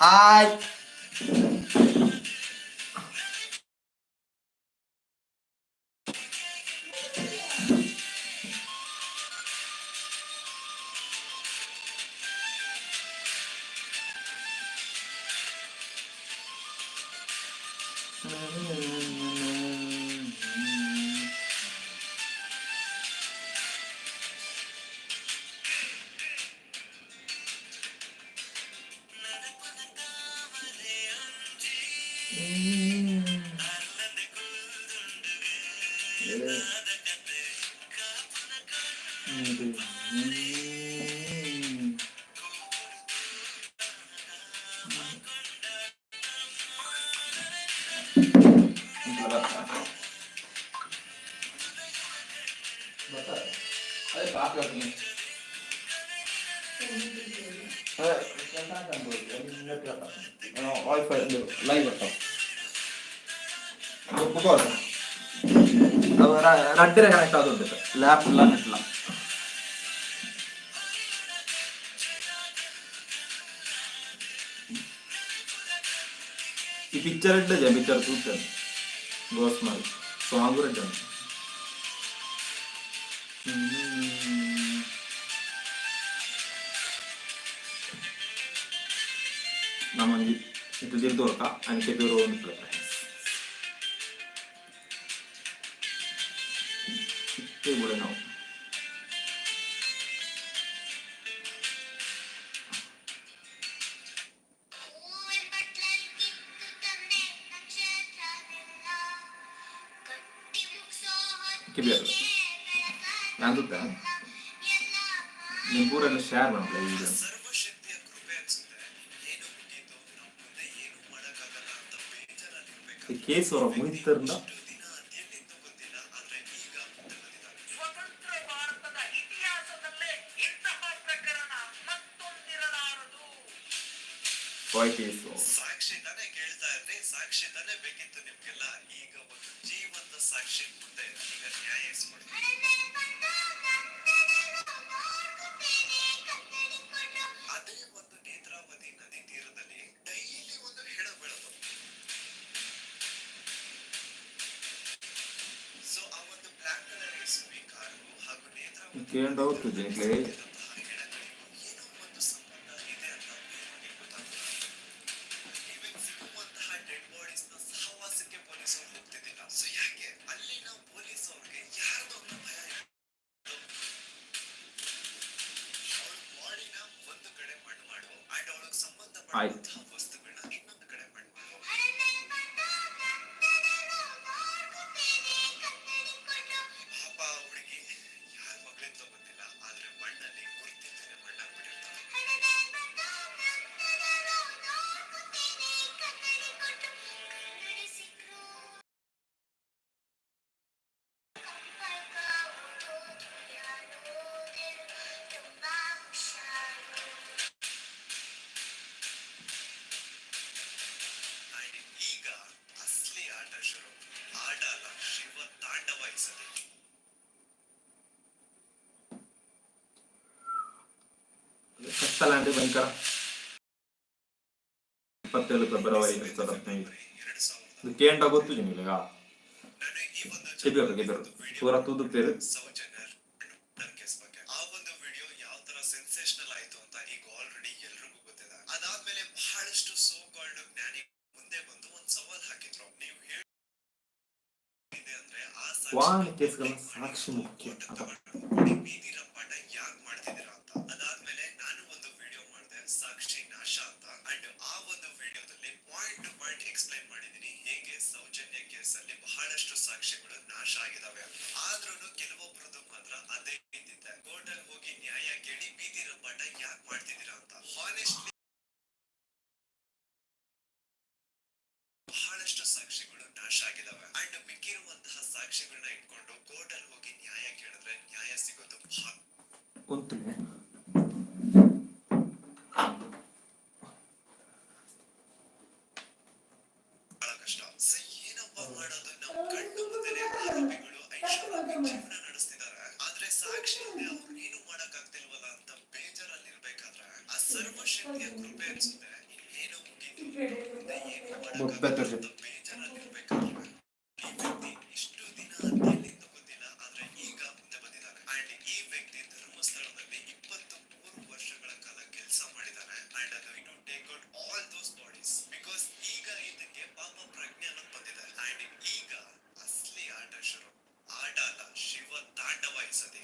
ಹಾಯ್. ವೈಫೈ ಲೈವ್ ರಡ್ಡರೆ ಕನೆಕ್ಟ್ ಆದುಂಟು, ಲ್ಯಾಪ್ ಇಲ್ಲ, ನೆಟ್ಲ. ಈ ಪಿಕ್ಚರ್ ಇಡ್ಡ, ಪಿಕ್ಚರ್ ತೂತ ಗೋಸ್ ಮಾಡಿ ಸಾಂಗ್ ರೆಡ್ಡ. ನಮ್ಮೊಂಜಿ ಇತ್ತು ತಿರ್ದೋರ್ಕ ಅಂಚೆ ಬ್ಯೂರೋ ಒಂದು ಪ್ಲೇ ಇತ್ತೆ ಕೂಡ ನಾವು. ಕಿಬಿಯರ್ ನಾನು ತುತ್ತ ನಿಮ್ಮ ಪೂರೆಲ್ಲ ಶೇರ್ ಮಾಡ್ಲ ಈಗ. ಸರ್ವಶಕ್ತಿಯ ಕೃಪೆ ಅನ್ಸುತ್ತೆ. ಏನು ಮುಗೀತು, ನಾವು ಮುಂದೆ ಏನು ಮಾಡಕ್ಕಾಗಲ್ಲ ಅಂತ ಬೇಜಾರಲ್ಲಿರ್ಬೇಕಾದ್ರೆ ಈ ಕೇಸ್ ಅವರ ಮುಗಿತರಿಂದ ಇಷ್ಟು ದಿನ ಅದೇನಿತ್ತು ಗೊತ್ತಿಲ್ಲ, ಆದ್ರೆ ಈಗ ಮುಂದೆ ಬಂದಿದ್ದಾರೆ. ಸ್ವತಂತ್ರ ಭಾರತದ ಇತಿಹಾಸದಲ್ಲೇ ಇಂತಹ ಪ್ರಕರಣ ಮತ್ತೊಂದಿರಲಾರದು. Y case. ಸಾಕ್ಷಿ ತಾನೇ ಕೇಳ್ತಾ ಇದ್ರಿ? ಸಾಕ್ಷಿ ತಾನೇ ಬೇಕಿತ್ತು ನಿಮ್ಗೆಲ್ಲ? ಈಗ ಒಂದು ಜೀವಂತ ಸಾಕ್ಷಿ ಮುಂದೆ ಈಗ ನ್ಯಾಯ ಇಸ್ಕೊಡ್ತೀನಿ. ಅದೇ ಒಂದು ನೇತ್ರಾವತಿ ನದಿ ತೀರದಲ್ಲಿ ಡೈಲಿ ಒಂದು ಹೆಣ ಬೀಳೋದು. ಸೊ ಆ ಒಂದು ಬ್ಲಾಕ್ ಕಲರ್ ಎಸ್ ಕಾರು ಹಾಗೂ ನೇತ್ರಾವತಿ ಕೇಂದ್ರ ಹೋಗ್ತದೆ. ಹೆಣಗಳಿಗೂ ಏನೋ ಒಂದು ಸಂಬಂಧ ಇದೆ ಅಂತ ಬೇಗನೆ ಗೊತ್ತಾಗ್ತದೆ. ಈವನ್ ಸಿಗುವಂತಹ ಡೆಡ್ ಬಾಡೀಸ್ ನ ಸಹವಾಸಕ್ಕೆ ಪೊಲೀಸರು ಹೋಗ್ತಿದ್ದಿಲ್ಲ. ಸೊ ಯಾಕೆ ಅಲ್ಲಿನ ಪೊಲೀಸ್ ಅವ್ರಿಗೆ ಯಾರ್ದೋ ಒಂದು ಭಯ ಇತ್ತು. ಅವಳ ಬಾಡಿನ ಒಂದು ಕಡೆ ಮಣ್ಣು ಮಾಡುವ ಅಂಡ್ ಅವಳಿಗೆ ಸಂಬಂಧಪಟ್ಟಂತಹ ವಸ್ತುಗಳನ್ನ ಇನ್ನೊಂದು ಕಡೆ ಮಣ್ಣು ಮಾಡುವ. ಪಾಪ ಆ ಹುಡುಗಿ ಯಾರ ಮಗಳಿಂತ ಗೊತ್ತಿಲ್ಲ. ಕತ್ತಲಾಂಡ್ ಭಯಂಕರ. 27 ಫೆಬ್ರವರಿ 2015. 2000 ಇದು ಕೇಂಡ ಗೊತ್ತು ನಿಮಗೆ. ನಾನು ಈ ಒಂದು ಕೆಬಿಯರು ಕೆಬಿಯರು ಪೂರ ತೂದು ಪೇರು. ಸೌಜನ್ಯ ಕೇಸ್ ಬಗ್ಗೆ ಆ ಒಂದು ವಿಡಿಯೋ ಯಾವ ತರ ಸೆನ್ಸೇಷನಲ್ ಆಯ್ತು ಅಂತ ಈಗ ಆಲ್ರೆಡಿ ಎಲ್ರಿಗೂ ಗೊತ್ತಿದೆ. ಅದಾದ್ಮೇಲೆ ಬಹಳಷ್ಟು ಸೋ ಕಾಲ್ಡ್ ಜ್ಞಾನಿ ಮುಂದೆ ಬಂದು ಒಂದ್ ಸವಾಲ್ ಹಾಕಿದ್ರು. ನೀವು ಹೇಳಿದೆ ಅಂದ್ರೆ ಆ ವಾಹನ ಕೇಸ್ಗಳ ಸಾಕ್ಷಿ ಮುಖ್ಯ ಅದ. ಬೀದಿರ ಪಾಠ ಯಾಕೆ ಮಾಡ್ತಿದ್ದೀರಾ ಅಂತ. ಅದಾದ್ಮೇಲೆ ನಾನು ಒಂದು ವಿಡಿಯೋ ಮಾಡಿದೆ, ಸಾಕ್ಷಿ ನಾಶ ಅಂತ. ಅಂಡ್ ಆ ಒಂದು ವಿಡಿಯೋದಲ್ಲಿ ಪಾಯಿಂಟ್ ಟು ಪಾಯಿಂಟ್ ಎಕ್ಸ್ಪ್ಲೈನ್ ಮಾಡಿದೀನಿ ಹೇಗೆ ಸೌಜನ್ಯ ಕೇಸಲ್ಲಿ ಬಹಳಷ್ಟು ಸಾಕ್ಷಿಗಳು ನಾಶ ಆಗಿದಾವೆ ಅಂತ. ಆದ್ರೂನು ಕೆಲವೊಬ್ರದ್ದು ಮಾತ್ರ ಅದೇ ಇದ್ದಿದ್ದೆ, ಕೋರ್ಟ್ ಅಲ್ಲಿ ಹೋಗಿ ನ್ಯಾಯ ಕೇಳಿ, ಬೀದಿರ ಪಾಠ ಯಾಕೆ ಮಾಡ್ತಿದ್ದೀರಾ ಅಂತ. ಹಾನೆಸ್ಟ್ಲಿ ಬಹಳಷ್ಟು ಸಾಕ್ಷಿಗಳು ನಾಶ ಆಗಿದಾವೆ. ಅಂಡ್ ಮಿಕ್ಕಿರುವಂತಹ ಸಾಕ್ಷಿಗಳನ್ನ ಇಟ್ಕೊಂಡು ಕೋರ್ಟ್ ಅಲ್ಲಿ ಹೋಗಿ ನ್ಯಾಯ ಕೇಳಿದ್ರೆ ನ್ಯಾಯ ಸಿಗೋದು ಬಹಳ ಉಂತುಲೆ. ಕಷ್ಟ. ಸೊ ಏನಪ್ಪ ಮಾಡೋದು? ನಮ್ ಕಣ್ಣು ಮುಂದೆನೆ ಆರೋಪಿಗಳು ಐಷಾರಾಮಿ ಜೀವನ ನಡೆಸ್ತಿದ್ದಾರೆ, ಆದ್ರೆ ಸಾಕ್ಷಿ ಇಲ್ದೆ ಅವ್ರು ಏನು ಮಾಡಕ್ ಆಗ್ತಿಲ್ವಲ್ಲ ಅಂತ ಬೇಜಾರಲ್ಲಿ ಇರ್ಬೇಕಾದ್ರೆ ಆ ಸರ್ವಶಕ್ತಿಯ ಕೃಪೆ ಅನ್ಸುತ್ತೆ. ಇನ್ನೇನು ಮುಗೀತು, ಮುಂದೆ ಏನು ಬೊಬ್ಬೆ ಮಾಡಕ್ಕಾಗಲ್ಲ ತೋರ್ಸಿ. ಅಂತ ಬೇಜಾರಲ್ಲಿ ಇರ್ಬೇಕಾದ್ರೆ ಈ ವ್ಯಕ್ತಿ ಇಷ್ಟು ದಿನ ಎಲ್ಲಿಂದ ಗೊತ್ತಿಲ್ಲ, ಆದ್ರೆ ಈಗ ಮುಂದೆ ಬಂದಿದ್ದಾನೆ. ಅಂಡ್ ಈ ವ್ಯಕ್ತಿ ಧರ್ಮಸ್ಥಳದಲ್ಲಿ 23 ವರ್ಷಗಳ ಕಾಲ ಕೆಲಸ ಮಾಡಿದ್ದಾನೆ. ಅಂಡ್ ಅದು to take out all those bodies, because ಈಗ ಇದಕ್ಕೆ ಪಾಪ ಪ್ರಜ್ಞೆ ಅನ್ನೋದು ಬಂದಿದೆ. ಅಂಡ್ ಈಗ ಅಸ್ಲಿ ಆಟ ಶುರು. ಆಟ ಅಲ್ಲ, ಶಿವ ತಾಂಡವ ಈ ಸತಿ.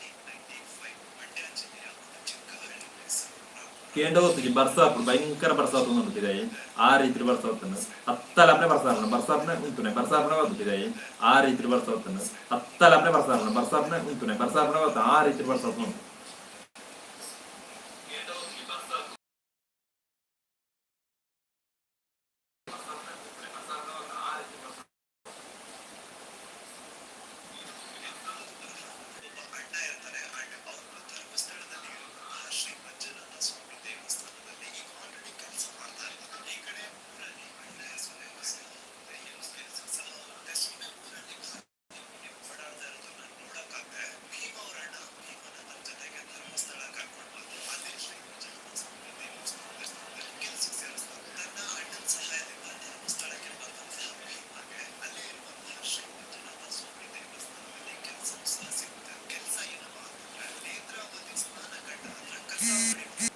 1995 ಮಂಡ್ಯ ಜಿಲ್ಲೆಯ ಒಂದು ಚಿಕ್ಕ ಹಳ್ಳಿ ಪ್ಲೇಸ್. ಕೇಂಡ ಗೊತ್ತಿಜಿ, ಬರ್ಸ ಆಪುಂಡು, ಭಯಂಕರ ಬರ್ಸ ಆತೊಂದುಂಡು. ಆ ರೀತಿ ಬರ್ಸ ಆತುಂಡು. ಅತ್ತಲಪ್ನೆ ಬರ್ಸ ಆಪುಂಡು, ಬರ್ಸ ಆಪುನೆ ಉಂತುನೆ, ಬರ್ಸ ಆಪುನೆ ಗೊತ್ತಿದೆ. ಆ ರೀತಿ ಬರ್ಸ ಆತುಂಡು. ಅತ್ತಲಪ್ನೆ ಬರ್ಸ ಆಪುಂಡು, ಬರ್ಸ ಆಪುನೆ ಉಂತುನೆ, ಬರ್ಸ ಆಪುನೆ ಗೊತ್ತು. ಆ ರೀತಿ ಬರ್ಸ ಆತುಂಡು. ಒಬ್ಬ ಅಣ್ಣ ಇರ್ತಾರೆ. ಅಂಡ್ ಅವರು ಧರ್ಮಸ್ಥಳದಲ್ಲಿ ಇರುವಂತಹ ಶ್ರೀ ಮಂಜುನಾಥ ಸ್ವಾಮಿ ದೇವಸ್ಥಾನದಲ್ಲಿ ಈಗ ಆಲ್ರೆಡಿ ಕೆಲಸ ಮಾಡ್ತಾ ಇರ್ತಾರೆ. ಈ ಕಡೆ ಊರಲ್ಲಿ ಅಣ್ಣ ಸೊನ್ನೆ ಸಹ ಹೋಗುತ್ತೆ, ಏನೋ ಕೆಲಸ ಸಹ ಹೋಗುತ್ತೆ. ಸುಮ್ಮನೆ ಊರಲ್ಲಿ ಓಡಾಡ್ತಾ ಇರೋದನ್ನ ನೋಡಕ್ಕಾಗದೆ ಭೀಮ ಅವ್ರ ಅಣ್ಣ ಭೀಮನ ತನ್ನ ಜೊತೆಗೆ ಧರ್ಮಸ್ಥಳ ಕರ್ಕೊಂಡು ಬಂದು ಅದೇ ಶ್ರೀ ಮಂಜುನಾಥ ಸ್ವಾಮಿ ದೇವಸ್ಥಾನದಲ್ಲಿ ಕೆಲಸಕ್ಕೆ ಸೇರಿಸ್ತಾರೆ. ತನ್ನ ಅಣ್ಣನ ಸಹಾಯದಿಂದ ಧರ್ಮಸ್ಥಳಕ್ಕೆ ಬಂದಂತಹ ಭೀಮಗೆ ಅಲ್ಲೇ ಇರುವಂತಹ ಶ್ರೀ ಮಂಜುನಾಥ ಸ್ವಾಮಿ ದೇವಸ್ಥಾನದಲ್ಲಿ ಕೆಲಸವೂ ಸಹ ಸಿಗುತ್ತೆ. ಕೆಲಸ ಏನಪ್ಪಾ ಅಂತಂದ್ರೆ, ನೇತ್ರಾವತಿ ಸ್ನಾನ ಘಟ್ಟ ಹತ್ರ ಕಸ ಹೊಡೆಯೋದು.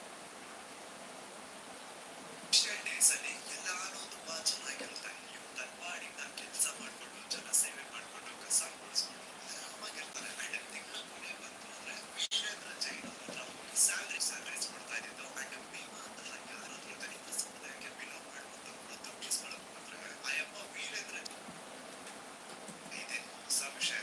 ಡೇಸ್ ಅಲ್ಲಿ ಎಲ್ಲಾನು ತುಂಬಾ ಚೆನ್ನಾಗಿರುತ್ತೆ. ಇವ್ ತನ್ನ ಪಾಡಿಗೆ ತಾನು ಕೆಲಸ ಮಾಡ್ಕೊಂಡು, ಜನ ಸೇವೆ ಮಾಡ್ಕೊಂಡು, ಕಸ ಗುಡಿಸ್ಕೊಂಡು ಆರಾಮಾಗಿರ್ತಾರೆ. ಅಂಡ್ ತಿಂಗಳ ಕೊನೆ ಬಂತು ಅಂದ್ರೆ ವೀರೇಂದ್ರ ಜೈನ್ ಅವ್ರ ಹತ್ರ ಹೋಗಿ ಸ್ಯಾಲರಿ ಸ್ಯಾಲರೀಸ್ ಕೊಡ್ತಾ ಇದ್ದಿದ್ದು. ಅಂಡ್ ಭೀಮಾ ಅಂತಹ ಯಾರಾದ್ರೂ ದಲಿತ ಸಮುದಾಯಕ್ಕೆ ಬಿಲೋಂಗ್ ಮಾಡುವಂತವ್ರು ದುಡ್ಡು ಇಸ್ಕೊಳಕ್ ಹೋದ್ರೆ ಆಯಪ್ಪ ವೀರೇಂದ್ರ ಇದೇನು ಹೊಸ ವಿಷಯ.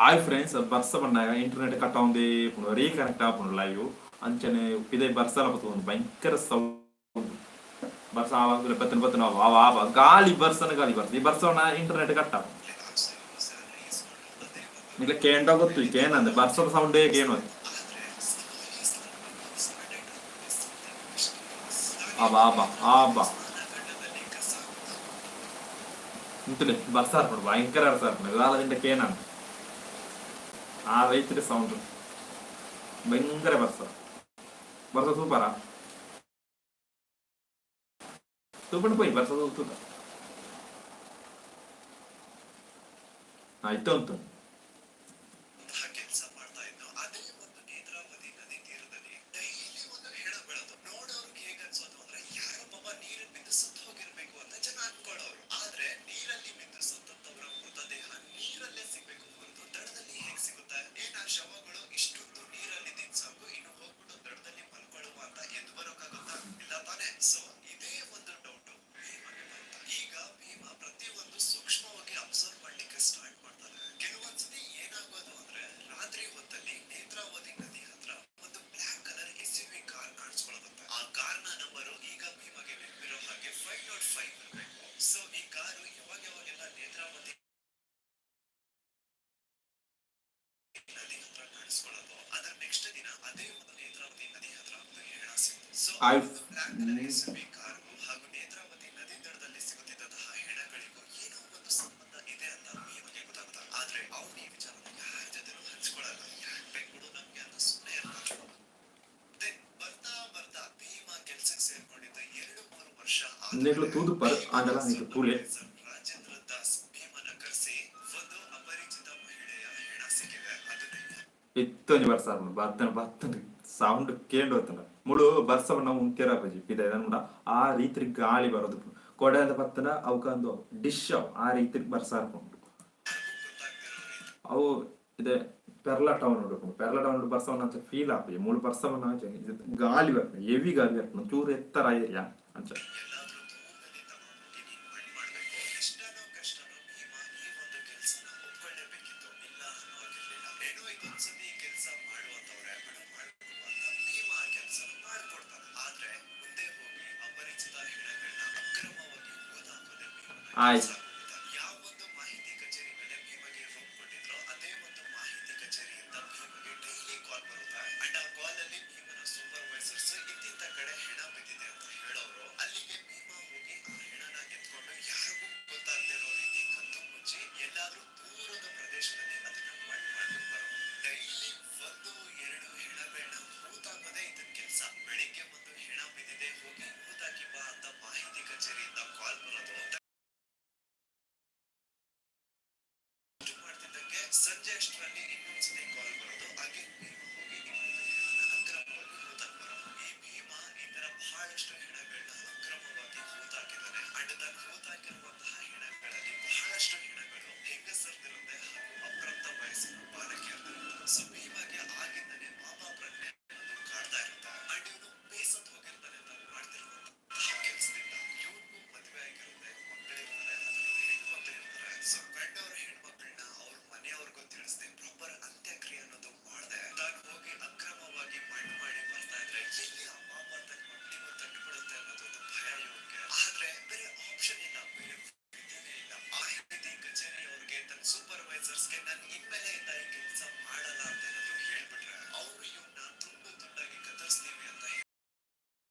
ಹಾಯ್ ಫ್ರೆಂಡ್ಸ್, ಬರ್ಸ ಬಂದಾಗ ಇಂಟರ್ನೆಟ್ ಕಟ್ ಆವಂದೇ ಪುಂಡು, ರೀಕನೆಕ್ಟ್ ಆಪುಂಡು ಲೈವ್. ಅಂಚನೆ ಪಿದೈ ಬರ್ಸಲ ಬತ್ತುಂಡು, ಭಯಂಕರ ಸೌಂಡ್ ಬರ್ಸ. ಆವಾಗ ಬತ್ತನ ಬತ್ತನ ವಾ ವಾ ಗಾಳಿ ಬರ್ಸನ ಗಾಳಿ ಬರ್ಸ. ಈ ಬರ್ಸವನ ಇಂಟರ್ನೆಟ್ ಕಟ್ ಆಪುಂಡು. ಸ್ಯಾಲರಿ ಇಸ್ಕೊಂಡು ಅದೇ ಒಂದು ಇಲ್ಲ ಕೇಂಡ ಗೊತ್ತು ಕೇನಂದೆ ಬರ್ಸದ ಸೌಂಡೇ ಕೇನು. ಆದ್ರೆ started something mysterious. Aba Aba Aba. ಸ್ನಾನಘಟ್ಟದಲ್ಲಿ ಕಸ ಇಂತಲೇ ಬರ್ಸ ಆರ್ಪುಂಡು, ಭಯಂಕರ ಬರ್ಸ ಆರ್ಪುಂಡು. ದಾಲದಿಂದ ಕೇನಂದ ಆ ರೈತರ ಸೌಂಡ್, ಭಯಂಕರ ಬರ್ಸ ಬರ್ಸ. ಸೂಪರಾ ತೂಪಂಡು ಪೋಯಿ ಬರ್ಸ ತೂತ ಆಯ್ತು ಉಂಟು. ಕೆಲಸ ಮಾಡ್ತಾ ಇದ್ದು ಅದೇ ಒಂದು ನೇತ್ರಾವತಿ ನದಿ ತೀರದಲ್ಲಿ ಡೈಲಿ ಒಂದು ಹೆಣ ಬೀಳೋದು. ನೋಡೋರ್ಗೆ ಹೇಗ್ ಅನ್ಸೋದು ಅಂದ್ರೆ, ಯಾರೋ ಪಾಪ ನೀರಲ್ಲಿ ಬಿದ್ದು ಸತ್ತು ಹೋಗಿರ್ಬೇಕು ಅಂತ ಜನ ಅನ್ಕೊಳ್ಳೋರು. ಆದ್ರೆ ನೀರಲ್ಲಿ ಬಿದ್ದು ಸತ್ತಂತವರ ಮೃತದೇಹ ನೀರಲ್ಲೇ ಸಿಗ್ಬೇಕು ಹೊರತು ದಡದಲ್ಲಿ ಹೇಗ್ ಸಿಗುತ್ತೆ? ಏನ್ ಆ ಶವಗಳು ಇಷ್ಟೊಂದು ನೀರಲ್ಲಿ ಸಾಕು, ಇನ್ನು ಹೋಗ್ಬಿಟ್ಟು ದಡದಲ್ಲಿ ಮಲ್ಕೊಳ್ಳುವ ಅಂತ ಎದ್ದು ಬರೋಕ್ಕಾಗತ್ತಾ? ಆಯ್ ಬ್ಲಾಕ್ ಕಲರ್ ಎಸ್ಯುವಿ ಕಾರ್ಗೂ ಹಾಗೂ ನೇತ್ರಾವತಿ ನದಿ ದಡದಲ್ಲಿ ಸಿಗುತ್ತಿದ್ದಂತಹ ಹೆಣಗಳಿಗೂ ಏನೋ ಒಂದು ಸಂಬಂಧ ಇದೆ ಅಂತ ಭೀಮಗೆ ಗೊತ್ತಾಗುತ್ತೆ. ಆದ್ರೆ ಅವನು ಈ ವಿಚಾರನ ಯಾರ ಜೊತೆನೂ ಹಂಚ್ಕೊಳ್ಳಲ್ಲ. ಯಾಕ್ ಬೇಕು ಬಿಡು ನಮ್ಗೆ ಅಂತ ಸುಮ್ಮನೆ ಇರ್ತಾನೆ. ಮತ್ತೆ ಬರ್ತಾ ಬರ್ತಾ ಭೀಮ ಕೆಲ್ಸಕ್ಕೆ ಸೇರ್ಕೊಂಡಿದ್ದ 2-3 ವರ್ಷ ನಿಕ್ಲು ತೂದು ಪರ್ ಆಂಡಲ ನಿಕ್ಲು ತೂಲೆ. ರಾಜೇಂದ್ರ ದಾಸ್ ಭೀಮನ ಕರೆಸಿ ಒಂದು ಅಪರಿಚಿತ ಮಹಿಳೆಯ ಹೆಣ ಸಿಕ್ಕಿದೆ, ಅದನ್ನ ಇತ್ತೊಂಜಿ ಬರ್ಸ ಆಪುಂಡು ಬತ್ತನ ಬತ್ತನ ಸೌಂಡ್ ಕೇಂಡ್ ಬತ್ತನ ಮುಳು ಬರ್ಸ ಪಂಡ ಉಂತ್ಯರ ಆಪುಜಿ ಪಿದಯಿ ದಾದ ಆ ರೀತಿ ಗಾಳಿ ಬರೋದು ಕೊಡೆ ಅಂದ್ ಬತ್ತನ ಅವಕ ಅಂದು ಡಿಶ್ ಅವು ಆ ರೀತಿ ಬರ್ಸ ಆಪುಂಡು. ಗೊತ್ತಾಗ್ದಿರೋ ರೀತಿ ಅವು ಇದೆ ಪೆರ್ಲ ಟೌನ್ ಉಂಡು, ಪೆರ್ಲ ಟೌನ್ ಬರ್ಸ ಅಂಚ ಫೀಲ್ ಆಪುಜಿ. ಮೂಲು ಬರ್ಸ ಪಂಡ ಗಾಳಿ ಬರ್ಪುಂಡು, ಹೆವಿ ಗಾಳಿ ಬರ್ಪುಂಡು, ಚೂರು ಎತ್ತರ ಏರಿಯಾ ಅಂಚ. ಎಲ್ಲಾದ್ರೂ ದೂರದಲ್ಲಿ ತಗೊಂಡೋಗಿ ನೀನ್ ಮಣ್ಣ್ ಮಾಡ್ಬೇಕು. ಇಷ್ಟನೋ ಕಷ್ಟನೋ ಭೀಮ ಈ ಒಂದು ಕೆಲ್ಸನ ಒಪ್ಕೊಳ್ಳೇಬೇಕಿತ್ತು, ಇಲ್ಲ ಅನ್ನೋ ಹಾಗಿರ್ಲಿಲ್ಲ. ಏನೋ ಇದೊಂದ್ಸತಿ ಈ ಕೆಲ್ಸ ಮಾಡುವಂತವ್ರೆ ಬಿಡು ಮಾಡ್ಕೊಡು ಅಂತ ಭೀಮ ಆ ಕೆಲ್ಸನ ಮಾಡ್ಕೊಡ್ತಾನೆ. ಆದ್ರೆ ಮುಂದೆ ಹೋಗಿ ಅಪರಿಚಿತ ಹೆಣಗಳನ್ನ ಅಕ್ರಮವಾಗಿ ಹೂತಾಕೋದೇ ಭೀಮನ ಆಯ್ತು. ಕೆಲ್ಸ ಆಗೋಗುತ್ತೆ. ಯಾವ ಒಂದು ಮಾಹಿತಿ ಕಚೇರಿ ಮೇಲೆ ಭೀಮಗೆ ರೂಮ್ ಕೊಟ್ಟಿದ್ರೋ ಅದೇ ಒಂದು ಮಾಹಿತಿ ಕಚೇರಿಯಿಂದ ಭೀಮಗೆ ಡೈಲಿ ಕಾಲ್ ಬರುತ್ತೆ. ಅಂಡ್ ಆ ಕಾಲ್ ಅಲ್ಲಿ ಭೀಮನ ಸೂಪರ್ವೈಸರ್ಸ್ ಇಂತಿಂತ ಕಡೆ ಹೆಣ ಬಿದ್ದಿದೆ ಅಂತ ಹೇಳೋರು. ಅಲ್ಲಿಗೆ ಭೀಮ ಹೋಗಿ ಆ ಹೆಣನ ಎತ್ಕೊಂಡು ಯಾರಿಗೂ ಗೊತ್ತಾಗದೇ ಇರೋ ರೀತಿ ಕದ್ದು ಮುಚ್ಚಿ ಎಲ್ಲಾದ್ರೂ ದೂರದ ಪ್ರದೇಶದಲ್ಲಿ ಅದನ್ನ ಮಣ್ಣು ಮಾಡ್ಬಿಟ್ಟು ಬರೋರು. ಡೈಲಿ 1-2 ಹೆಣಗಳನ್ನ ಹೂತಾಕೋದೇ ಇದನ್ ಕೆಲ್ಸ. ಬೆಳಿಗ್ಗೆ ಒಂದು ಹೆಣ ಬಿದ್ದಿದೆ, ಹೋಗಿ ಹೂತಾಕಿ ಬಾ ಅಂತ ಮಾಹಿತಿ ಕಚೇರಿಯಿಂದ ಕಾಲ್ ಬರೋದು. ಮಾಡ್ತಿದ್ದಂಗೆ ಸಂಜೆ ಅಷ್ಟರಲ್ಲಿ ಇನ್ನೊಂದ್ಸತಿ ಕಾಲ್ ಬರೋದು. ಹಾಗೆ ಭೀಮ ಹೋಗಿ ಇನ್ನೊಂದು ಹೆಣನ ಅಕ್ರಮವಾಗಿ ಹೂತಾಕ್ ಬರೋದು. ಈ ಭೀಮ ಈ ತರ ಬಹಳಷ್ಟು ಹೆಣಗಳನ್ನ ಅಕ್ರಮವಾಗಿ ಹೂತಾಕಿದ್ದಾನೆ. ಅಂಡ್ ತಾನು ಹೂತಾಕಿರುವಂತಹ ಹೆಣಗಳಲ್ಲಿ ಬಹಳಷ್ಟು ಹೆಣಗಳು ಹೆಂಗಸರ್ದಿರುತ್ತೆ ಹಾಗೂ ಅಪ್ರಾಪ್ತ ವಯಸ್ಸಿನ ಬಾಲಕಿಯರ್ದಿರುತ್ತೆ. ಸೊ ಭೀಮಗೆ ಆಗಿಂದನೇ ಪಾಪ ಪ್ರಜ್ಞೆ ಅನ್ನೋದು ಕಾಡ್ತಾ ಇರುತ್ತೆ. ಅಂಡ್ ಇವನು ಬೇಸತ್ತು ಹೋಗಿರ್ತಾನೆ ತಾನು ಮಾಡ್ತಿರುವಂತಹ ಕೆಲಸದಿಂದ. ಇವನ್ಗೂ ಮದುವೆ ಆಗಿರುತ್ತೆ, ಮಕ್ಕಳಿರ್ತಾರೆ, ಅದರಲ್ಲೂ ಹೆಣ್ಮಕ್ಳಿರ್ತಾರೆ. ಸೊ ಕಂಡವ್ರ ಹೆಣ್ಮಕ್ಳನ್ನ ಅವ್ರ ಮನೆಯವ್ರಿಗೂ ತಿಳಿಸದೆ ಪ್ರಾಪರ್ ಅಂತ್ಯಕ್ರಿಯೆ ಅನ್ನೋದು ಮಾಡದೆ ತಾನು ಹೋಗಿ ಅಕ್ರಮವಾಗಿ ಮಣ್ಣು ಮಾಡಿ ಬರ್ತಾ ಇದ್ರೆ ಎಲ್ಲಿ ಆ ಪಾಪ ತನ್ನ ಮಕ್ಕಳಿಗೂ ತಟ್ಟುಬಿಡುತ್ತೆ ಅನ್ನೋದೊಂದು ಭಯ ಇವನ್ಗೆ. ಆದ್ರೆ ಬೇರೆ ಆಪ್ಷನ್ ಇಲ್ಲ, ಬೇರೆ ವಿಧಿನೇ ಇಲ್ಲ. ಮಾಹಿತಿ ಕಚೇರಿಯವ್ರಿಗೆ ತನ್ನ ಸೂಪರ್ವೈಸರ್ಸ್ಗೆ ನಾನು ಇನ್ಮೇಲೆ ಇಂದ ಈ ಕೆಲಸ ಮಾಡಲ್ಲ ಅಂತ ಏನಾದ್ರು ಹೇಳ್ಬಿಟ್ರೆ ಅವ್ರು ಇವನ್ನ ತುಂಡು ತುಂಡಾಗಿ ಕತ್ತರಿಸ್ತೀವಿ ಅಂತ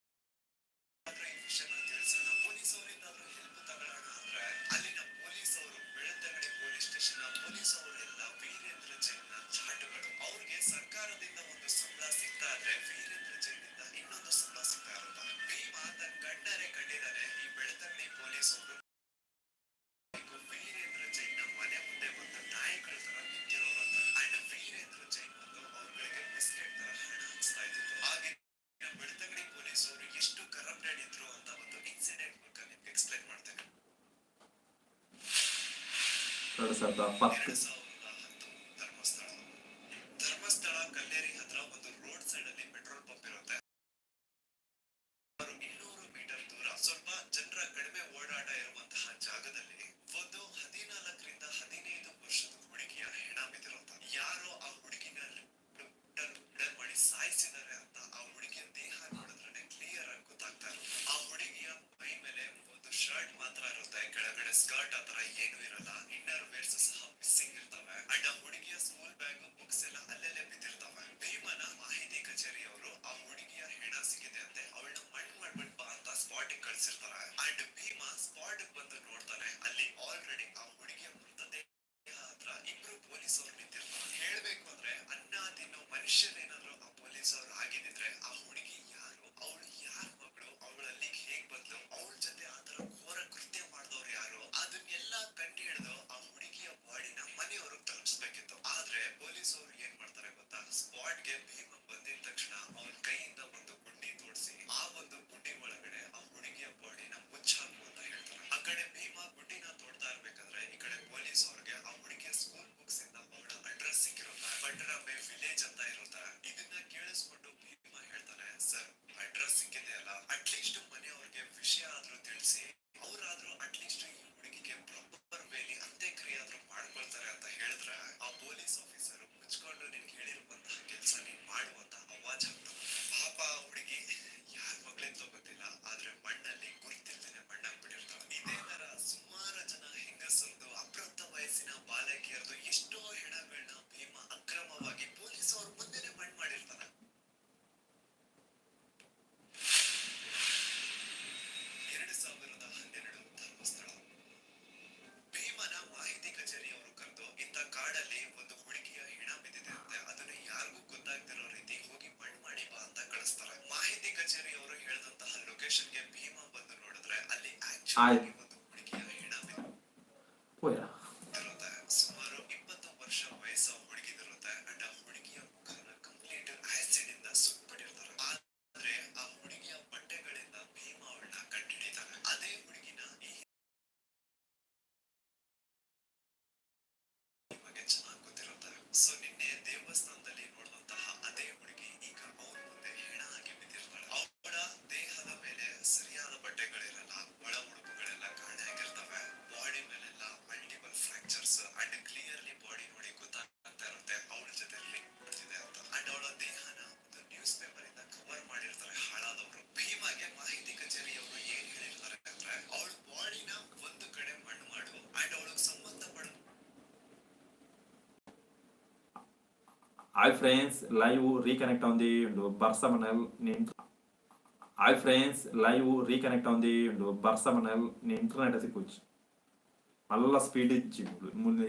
ಆದ್ರೆ ಈ ವಿಷಯನ ತಿಳಿಸೋಣ, ಪೊಲೀಸ್ ಅವರಿಂದಾದ್ರೂ ಹೆಲ್ಪ್ ತಗೊಳ್ಳೋಣ ಅಂದ್ರೆ ಅಲ್ಲಿನ ಪೊಲೀಸ್ ಅವರು, ಬೆಳ್ತಂಗಡಿ ಪೊಲೀಸ್ ಸ್ಟೇಷನ್ ಪೊಲೀಸ್ ಅವರೆಲ್ಲ ವೀರೇಂದ್ರ ಜೈನ್ ನ ಚಾಟುಗಳು. ಅವ್ರಿಗೆ ಸರ್ಕಾರದಿಂದ ಒಂದು ಸಂಬಳ ಸಿಗ್ತಾ ಇದ್ರೆ ವೀರೇಂದ್ರ ಜೈನ್ ಇಂದ ಇನ್ನೊಂದು ಸಂಬಳ ಸಿಗ್ತಾ ಇರುತ್ತೆ. ಭೀಮ ತನ್ನ ಕಣ್ಣಾರೆ ಕಂಡಿದ್ದಾನೆ ಈ ಬೆಳ್ತಂಗಡಿ ಪೊಲೀಸ್ ಅವರು ವೀರೇಂದ್ರ ಜೈನ್ ನ ಮನೆ ಮುಂದೆ ಬಂದು ನಾಯಿಗಳ ತರ ನಿಂತಿರೋರಂತ. ಅಂಡ್ ವೀರೇಂದ್ರ ಜೈನ್ ಬಂದು ಅವ್ರಗಳಿಗೆ ಬಿಸ್ಕೆಟ್ ತರ ಹಣ ಹಂಚ್ತಾ ಇದ್ದಿತ್ತು. ಹಾಗೆ ಬೆಳ್ತಂಗಡಿ ಪೊಲೀಸ್ ಅವರು ಎಷ್ಟು ಕರಪ್ಟೆಡ್ ಇದ್ರು ಅಂತ ಒಂದು ಇನ್ಸಿಡೆಂಟ್ ಮೂಲಕ ನಿಮ್ಗೆ ಎಕ್ಸ್ಪ್ಲೈನ್ ಮಾಡ್ತೇನೆ. 2010. 2010, ಧರ್ಮಸ್ಥಳ. ಧರ್ಮಸ್ಥಳ ಕಲ್ಲೇರಿ ಹತ್ರ ಒಂದು ರೋಡ್ ಸೈಡ್ ಅಲ್ಲಿ ಪೆಟ್ರೋಲ್ ಪಂಪ್ ಇರುತ್ತೆ. ಸುಮಾರು 200 ಮೀಟರ್ ದೂರ ಸ್ವಲ್ಪ ಜನರ ಕಡಿಮೆ ಓಡಾಟ ಇರುವಂತಹ ಜಾಗದಲ್ಲಿ ಒಂದು 14ರಿಂದ 15 ವರ್ಷದ ಹುಡುಗಿಯ ಹೆಣ ಬಿದ್ದಿರುತ್ತೆ. ಯಾರೋ ಆ ಹುಡುಗಿನ ಮರ್ಡರ್ ಮಾಡಿ ಸಾಯಿಸಿದ್ದಾರೆ ಅಂತ ಆ ಹುಡುಗಿಯ ದೇಹ ನೋಡಿದ್ರೆ ಕ್ಲಿಯರ್ ಆಗಿ ಗೊತ್ತಾಗ್ತಾ ಇರುತ್ತೆ. ಆ ಹುಡುಗಿಯ ಮೈ ಮೇಲೆ ಒಂದು ಶರ್ಟ್ ಮಾತ್ರ ಇರುತ್ತೆ, ಕೆಳಗಡೆ ಸ್ಕರ್ಟ್ ಆತರ ಏನು ಇರಲ್ಲ. ಇನ್ನರ್ ವೇರ್ಸ್ ಸಹ ಮಿಸ್ಸಿಂಗ್ ಇರ್ತವೆ. ಅಂಡ್ ಆ ಹುಡುಗಿಯ ಸ್ಕೂಲ್ ಬ್ಯಾಗ್, ಬುಕ್ಸ್ ಎಲ್ಲ ಅಲ್ಲೆಲ್ಲೇ ಬಿದ್ದಿರ್ತವೆ. ಭೀಮನ ಮಾಹಿತಿ ಕಚೇರಿಯವರು ಆ ಹುಡುಗಿಯ ಹೆಣ ಸಿಕ್ಕಿದೆ ಅಂತೆ, ಅವಳನ್ನ ಮಣ್ಣು ಮಾಡ್ಬಿಟ್ ಬಾ ಅಂತ ಸ್ಪಾಟ್ ಕಳ್ಸಿರ್ತಾರೆ. ಅಂಡ್ ಭೀಮ ಸ್ಪಾಟ್ ಬಂದು ನೋಡ್ತಾನೆ, ಅಲ್ಲಿ ಆಲ್ರೆಡಿ ಆ ಹುಡುಗಿಯ ಮೃತದೇಹ ಹತ್ರ ಇಬ್ರು ಪೊಲೀಸ್ ಅವರು ನಿಂತಿರ್ತಾರೆ. ಹೇಳ್ಬೇಕು ಅಂದ್ರೆ ಅನ್ನ ತಿನ್ನೋ ಮನುಷ್ಯರೇನಾದ್ರೂ ಆ ಪೊಲೀಸ್ ಅವ್ರು ಆಗಿದ್ದಿದ್ರೆ ಆ ಹುಡುಗಿ ಯಾರು, ಅವಳು ಯಾರ ಮಗಳು, ಅವಳಲ್ಲಿ ಹೇಗ್ ಬಂದ್ಲು, ಅವಳ ಜೊತೆ ಆತರ ಘೋರ ಕೃತ್ಯ ಮಾಡಿದವ್ರು ಯಾರು, ಅದನ್ನೆಲ್ಲ ಕಂಡು ಹಿಡಿದು ಆ ಹುಡುಗಿಯ ಬಾಡಿನ ಮನೆಯವ್ರಿಗೆ ತಲುಪಿಸ್ಬೇಕಿತ್ತು. ಆದ್ರೆ ಪೊಲೀಸ್ ಅವ್ರು ಏನ್ ಮಾಡ್ತಾರೆ ಗೊತ್ತಾ? ಸ್ಪಾಟ್ ಗೆ ಭೀಮ ಬಂದಿದ ತಕ್ಷಣ ಅವನ ಕೈಯಿಂದ ಒಂದು ಗುಂಡಿ ತೋಡಿಸಿ ಆ ಒಂದು ಗುಂಡಿ ಒಳಗಡೆ ಆ ಹುಡುಗಿಯ ಬಾಡಿನ ಮುಚ್ಚಾಕು ಅಂತ ಹೇಳ್ತಾರೆ. ಆ ಕಡೆ ಭೀಮ ಗುಂಡಿನ ತೋಡ್ತಾ ಇರ್ಬೇಕಾದ್ರೆ ಈ ಕಡೆ ಪೊಲೀಸ್ ಅವ್ರಿಗೆ ಆ ಹುಡುಗಿಯ ಸ್ಕೂಲ್ ಬುಕ್ಸ್ ಇಂದ ಅವಳ ಅಡ್ರೆಸ್ ಸಿಕ್ಕಿರುತ್ತೆ. ಬಂಡರಾಂಬೆ ವಿಲೇಜ್ ಅಂತ ಇರುತ್ತೆ. ಇದನ್ನ ಕೇಳಿಸ್ಕೊಂಡು ಭೀಮ ಹೇಳ್ತಾನೆ, ಆಯ್ ಪೋಯಾ. ಸುಮಾರು 20 ವರ್ಷ ವಯಸ್ಸು ಹುಡುಗಿದಿರುತ್ತೆ. ಅಂಡ್ ಆ ಹುಡುಗಿಯ ಮುಖನ ಕಂಪ್ಲೀಟ್ ಆಸಿಡ್ ಇಂದ ಸುಟ್ಬಿಟ್ಟಿರ್ತಾರೆ. ಆದ್ರೆ ಆ ಹುಡುಗಿಯ ಬಟ್ಟೆಗಳಿಂದ ಭೀಮಾ ಅವಳನ್ನ ಕಂಡುಹಿಡಿತಾನೆ. ಅದೇ ಹುಡುಗಿನ ಈ ನಿಮಗೆ ಚೆನ್ನಾಗಿ ಗೊತ್ತಿರುತ್ತೆ. ಸೊ ನಿನ್ನೆ ದೇವಸ್ಥಾನದಲ್ಲಿ ನೋಡಿದಂತಹ ಅದೇ ಹುಡುಗಿ ಈಗ ಅವನ ಮುಂದೆ ಹೆಣ ಆಗಿ ಬಿದ್ದಿರ್ತಾಳೆ. ಅವಳ ದೇಹದ ಮೇಲೆ ಸರಿಯಾದ ಬಟ್ಟೆಗಳಿರಲ್ಲ, ಒಳ ಉಡುಪುಗಳೆಲ್ಲ ಕಾಣೆ ಆಗಿರ್ತವೆ. ಬಾಡಿ ಮೇಲೆಲ್ಲ multiple fractures and clearly body ನೋಡಿ ಗೊತ್ತಾಗ್ತಾ ಇರುತ್ತೆ ಅವಳ ಜೊತೆ ಲಿಂಕ್ ಮಾಡ್ತಿದೆ ಅಂತ. ಅಂಡ್ ಅವಳ ದೇಹನ ಒಂದು ನ್ಯೂಸ್ ಪೇಪರ್ ಇಂದ ಕವರ್ ಮಾಡಿರ್ತಾರೆ ಹಾಳಾದವರು. ಭೀಮಾಗೆ ಮಾಹಿತಿ ಕಚೇರಿಯವರು ಏನ್ ಹೇಳಿರ್ತಾರೆ ಅಂದ್ರೆ, ಅವಳ ಬಾಡಿನ ಒಂದು ಕಡೆ ಮಣ್ಣು ಮಾಡು ಅಂಡ್ ಅವಳಿಗೆ ಸಂಬಂಧಪಡ ಹಾಯ್ ಫ್ರೆಂಡ್ಸ್, ಲೈವ್ ರೀಕನೆಕ್ಟ್ ಆਉਂದಿ ಉಂಡು ಬರ್ಸ ಮನಲ್ ನಿನ್. ಹಾಯ್ ಫ್ರೆಂಡ್ಸ್, ಲೈವ್ ರೀಕನೆಕ್ಟ್ ಆਉਂದಿ ಉಂಡು ಬರ್ಸ ಮನಲ್ ಇಂಟರ್ನೆಟ್ ಸಿಕ್ಕುಚ್ಚಿ. ಮಲ್ಲ ಸ್ಪೀಡ್ ಇಜ್ಜಿ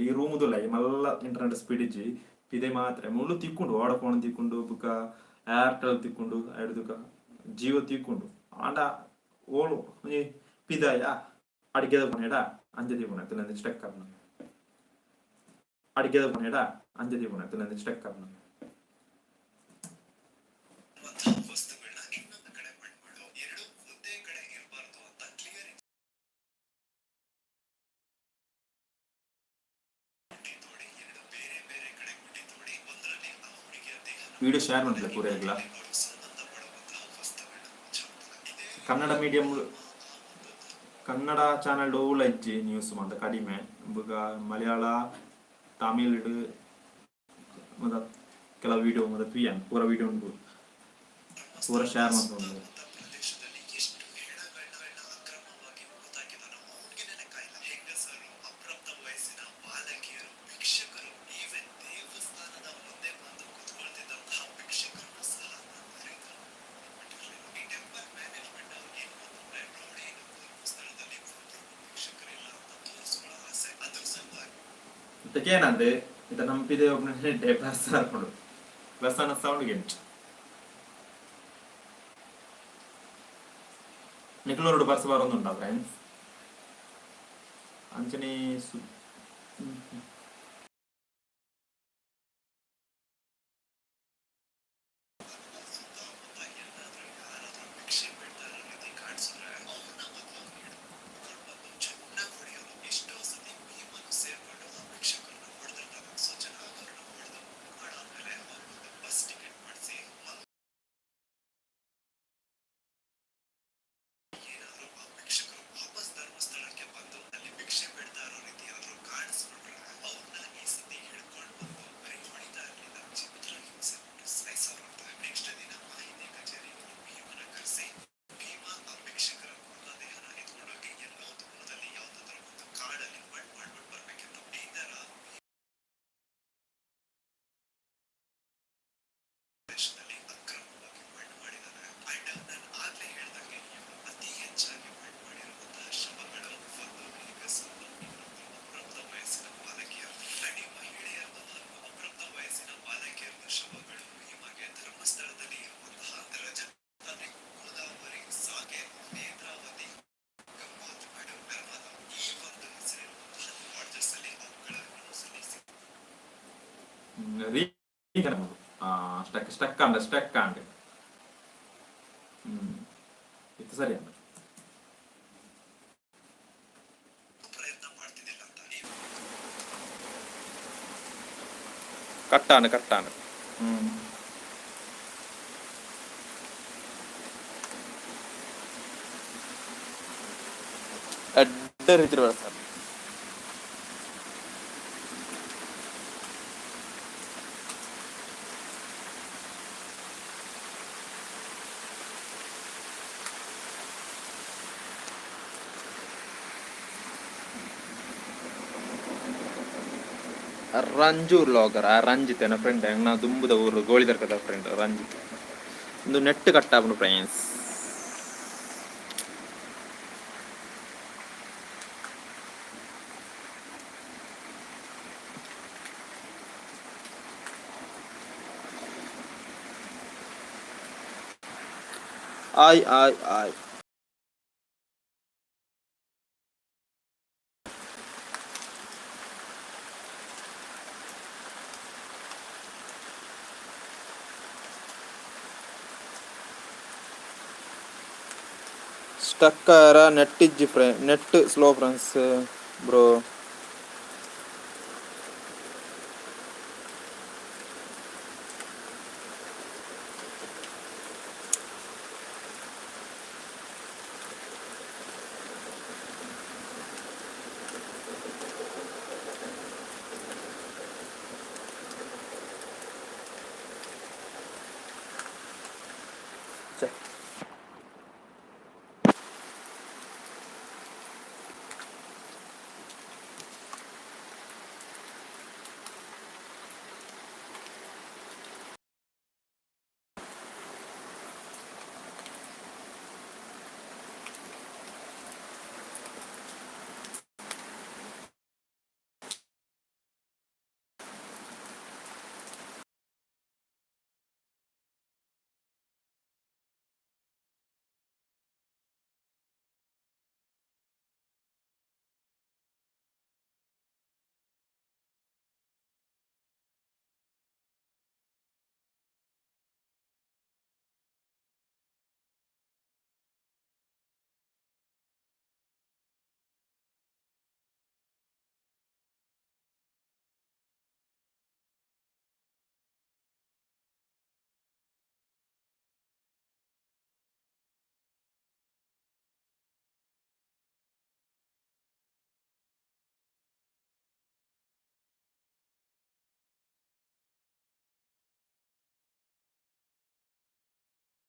ಈ ರೂಮುದುಲ್ಲ, ಈ ಮಲ್ಲ ಇಂಟರ್ನೆಟ್ ಸ್ಪೀಡ್ ಇಜ್ಜಿ. ಪಿದೆ ಮಾತ್ರ ಮುಳ್ಳು ತಿಕ್ಕೊಂಡು ವೋಡಫೋನ್ ತಿಕ್ಕೊಂಡು, ಬುಕ್ಕ ಏರ್ಟೆಲ್ ತಿಕ್ಕೊಂಡು, ಐಡ್ದುಕ ಜಿಯೋ ತಿಕ್ಕೊಂಡು. ಆಂಡ ಓಳು ಒಂಜಿ ಪಿದಾಯ ಅಡಿಗೆದ ಪುಣೆಡ ಅಂಚ ತಿಕ್ಕುಂಡು ಅತ್ತುಂಡ ಸ್ಟಕ್ ಆಪುಂಡು. ಅಡಿಗೆದ ಪುಣೆಡ ಅಂಚ ತಿಕ್ಕುಂಡು ಅತ್ತುಂಡ ಸ್ಟಕ್ ಆಪುಂಡು. ಅಂತ ವಸ್ತುಗಳನ್ನ ಇನ್ನೊಂದು ಕಡೆ ಮಣ್ಣು ಮಾಡು, ಎರಡು ಒಂದೇ ಕಡೆ ಇರಬಾರ್ದು ಅಂತ ಕ್ಲಿಯರ್ ಗುಂಡಿ ತೋಡಿ, ಎರಡು ಬೇರೆ ಬೇರೆ ಕಡೆ ಗುಂಡಿ ತೋಡಿ, ಒಂದರಲ್ಲಿ ಆ ಹುಡುಗಿಯ ದೇಹನ ವಿಡಿಯೋ ಶೇರ್ ಮಾಡ್ಲೆ ಪೂರ. ಅವಳು ಸಂಬಂಧಪಡುವಂತಹ ವಸ್ತುಗಳನ್ನ ಮುಚ್ಚಾಕ್ತಾರೆ. ಇದೇ ಕನ್ನಡ ಮೀಡಿಯಂ ಕನ್ನಡ ಚಾನಲ್ ಓಲ ಇಜ್ಜಿ, ನ್ಯೂಸ್ ಮಾತ ಕಡಿಮೆ. ಬೊಕ ಮಲಯಾಳ, ತಮಿಳ್ ಮತ ಕೆಲವು ವಿಡಿಯೋ ಮಾತ ತೂಯನ್. ಪೂರ ವಿಡಿಯೋ ಉಂಡು, ಪೂರ ಶೇರ್ ಮಲ್ತೊಂದು. ಪ್ರದೇಶದಲ್ಲಿ ಎಷ್ಟು ಹೆಣಗಳನ್ನ ಅಕ್ರಮವಾಗಿ ಹೂತಾಕಿದಾನೋ ಅವನಿಗೆ ಲೆಕ್ಕ ಇಲ್ಲ. ಹೆಂಗಸರು, ಅಪ್ರಾಪ್ತ ವಯಸ್ಸಿನ ಬಾಲಕಿಯರು, ಭಿಕ್ಷುಕರು, ಈವನ್ ದೇವಸ್ಥಾನದ ಮುಂದೆ ಬಂದು ಕುತ್ಕೊಳ್ತಿದ್ದಂತಹ ಭಿಕ್ಷುಕರನ್ನು ಸಹ ರೈತರು ಬಿಟ್ಟಿರ್ಲಿಲ್ಲ. ಈ ಟೆಂಪಲ್ ಮ್ಯಾನೇಜ್ಮೆಂಟ್ ಅವ್ರಿಗೆ ಏನು ಅಂತಂದ್ರೆ, ನೋಡಿ, ನಮ್ಮ ಧರ್ಮಸ್ಥಳದಲ್ಲಿ ಒಬ್ರು ಭಿಕ್ಷುಕರಿಲ್ಲ ಅಂತ ತೋರಿಸ್ಕೊಳ್ಳೋ ಆಸೆ. ಅದ್ರ ಸಲುವಾಗಿ ಇದಕ್ಕೇನಂದೆ ಇದ ನಂಬಿದೆ ಒಬ್ಬನೇ ಬರ್ಸ ಹಾಕೊಂಡು ಬಸ್ಸನ್ನ ಸೌಂಡ್ ಗೆಂಟು ನಿಕ್ಲೋರ್ಡ್ ಬರ್ಸ ಬರೋದುಂಟಾ ಫ್ರೆಂಡ್ಸ್? ಅಂಚನೆ ಸು ಸುತ್ತಮುತ್ತ ಎಲ್ಲಾದ್ರೂ ಯಾರಾದ್ರೂ ಭಿಕ್ಷೆ ಬೇಡ್ತಾ ಇರೋ ರೀತಿ ಕಾಣಿಸಿದ್ರೆ ಅವ್ರನ್ನ ಮೊದಲು ಹಿಡ್ಕೊಂಡು ಬಂದು ಚೆನ್ನಾಗಿ ಹೊಡೆಯೋದು. ಎಷ್ಟೋ ಸತಿ ಭೀಮನು ಸೇರ್ಕೊಂಡು ಆ ಭಿಕ್ಷುಕರನ್ನ ಹೊಡೆದಿರ್ತಾರೆ. ಸೊ ಚೆನ್ನಾಗಿ ಅವ್ರನ್ನ ಹೊಡೆದು ಮಾಡಾದ್ಮೇಲೆ ಅವ್ರಿಗೊಂದು ಬಸ್ ಟಿಕೆಟ್ ಮಾಡಿಸಿ, ಏನಾದ್ರೂ ಆ ಭಿಕ್ಷುಕರು ವಾಪಸ್ ಧರ್ಮಸ್ಥಳಕ್ಕೆ ಬಂದು ಅಲ್ಲಿ ಭಿಕ್ಷೆ ಬೇಡ್ತಾ ಇರೋ ರೀತಿ ಏನಾದ್ರೂ ಕಾಣಿಸ್ಕೊಂಡ್ರೆ ಅವ್ರನ್ನ ಈ ಸತಿ ಹಿಡ್ಕೊಂಡು ಬಂದು ಬರೀ ಹೊಡಿತಾ ಇರ್ಲಿಲ್ಲ, ಚಿತ್ರ ಹಿಂಸೆ ಕೊಟ್ಟು ಸಾಯಿಸೋರಂತೆ. ನೆಕ್ಸ್ಟ್ ದಿನ ಮಾಹಿತಿ ಕಚೇರಿಯವರು ಭೀಮನ ಕರೆಸಿ, ಭೀಮ ಆ ಭಿಕ್ಷುಕರ ಮೃತದೇಹನ ಎತ್ಕೊಂಡೋಗಿ ಎಲ್ಲೋ ದೂರದಲ್ಲಿ ಯಾವ್ದಾದ್ರು ಒಂದು ಕಾಡಲ್ಲಿ ಮಣ್ಣು ಮಾಡ್ಬಿಟ್ಟು ಬರ್ಬೇಕಿತ್ತು. ಈ ತರ ದೇಶದಲ್ಲಿ ಅಕ್ರಮವಾಗಿ ಮಣ್ಣು ಮಾಡಿದ್ದಾರೆ. ಅಂಡ್ ನಾನು ಆಗ್ಲೇ ಹೇಳ್ದಂಗೆ ಇವರು ಅತಿ ಹೆಚ್ಚಾಗಿ ಮಣ್ಣು ಮಾಡಿರುವಂತಹ ಶವಗಳು ಒಂದು ಹೆಂಗಸರು, ಇನ್ನೊಂದು ಅಪ್ರಾಪ್ತ ವಯಸ್ಸಿನ ಬಾಲಕಿಯರು. ಅಂಡ್ ಈ ಮಹಿಳೆಯರದು ಹಾಗೂ ಅಪ್ರಾಪ್ತ ವಯಸ್ಸಿನ ಬಾಲಕಿಯರದ ಶವಗಳು ಭೀಮಗೆ ಧರ್ಮಸ್ಥಳದಲ್ಲಿ ಇರುವಂತಹ ರಜತ, ಗೋದಾವರಿ, ಸಾಕೆ, ನೇತ್ರಾವತಿ, ಗಂಗೋತ್ ಅಂಡ್ ನರ್ಮದಾ ಈ ಒಂದು ಹೆಸರಿರುವಂತಹ ಲಾಡ್ಜಸ್ ಅಲ್ಲಿ ಅವುಗಳ ರೂಮ್ಸ್ ಅಲ್ಲಿ stuck stuck and stuck and ಇದು ಸರಿ ಅಂಡ. ಪ್ರಯತ್ನ ಮಾಡ್ತಿದ್ದಿಲ್ಲ ಅಂತ ಈ ಕಟ್ಟಾನು ಕಟ್ಟಾನು. ಅಡ್ಡ ರೀತಿ ಸರ್. ರಂಜು ವ್ಲಾಗರ್, ಆ ರಂಜಿತ್ ಎನ್ನ ಫ್ರೆಂಡ್, ಎಂಗ್ನ ದುಂಬುದ ಊರು ಗೋಳಿದರ್ಕದ ಫ್ರೆಂಡ್ ರಂಜಿತ್. ಒಂದು ನೆಟ್ ಕಟ್ಟಾಪುಂಡು ಫ್ರೆಂಡ್ಸ್. ಆಯ್ ಆಯ್ ಆಯ್. ಸ್ಟಕ್ಕರ ನೆಟ್ ಇಜ್ಜಿ ಫ್ರೆ ನೆಟ್ ಸ್ಲೋ ಫ್ರೆಂಡ್ಸ್ ಬ್ರೋ. ಛೆ.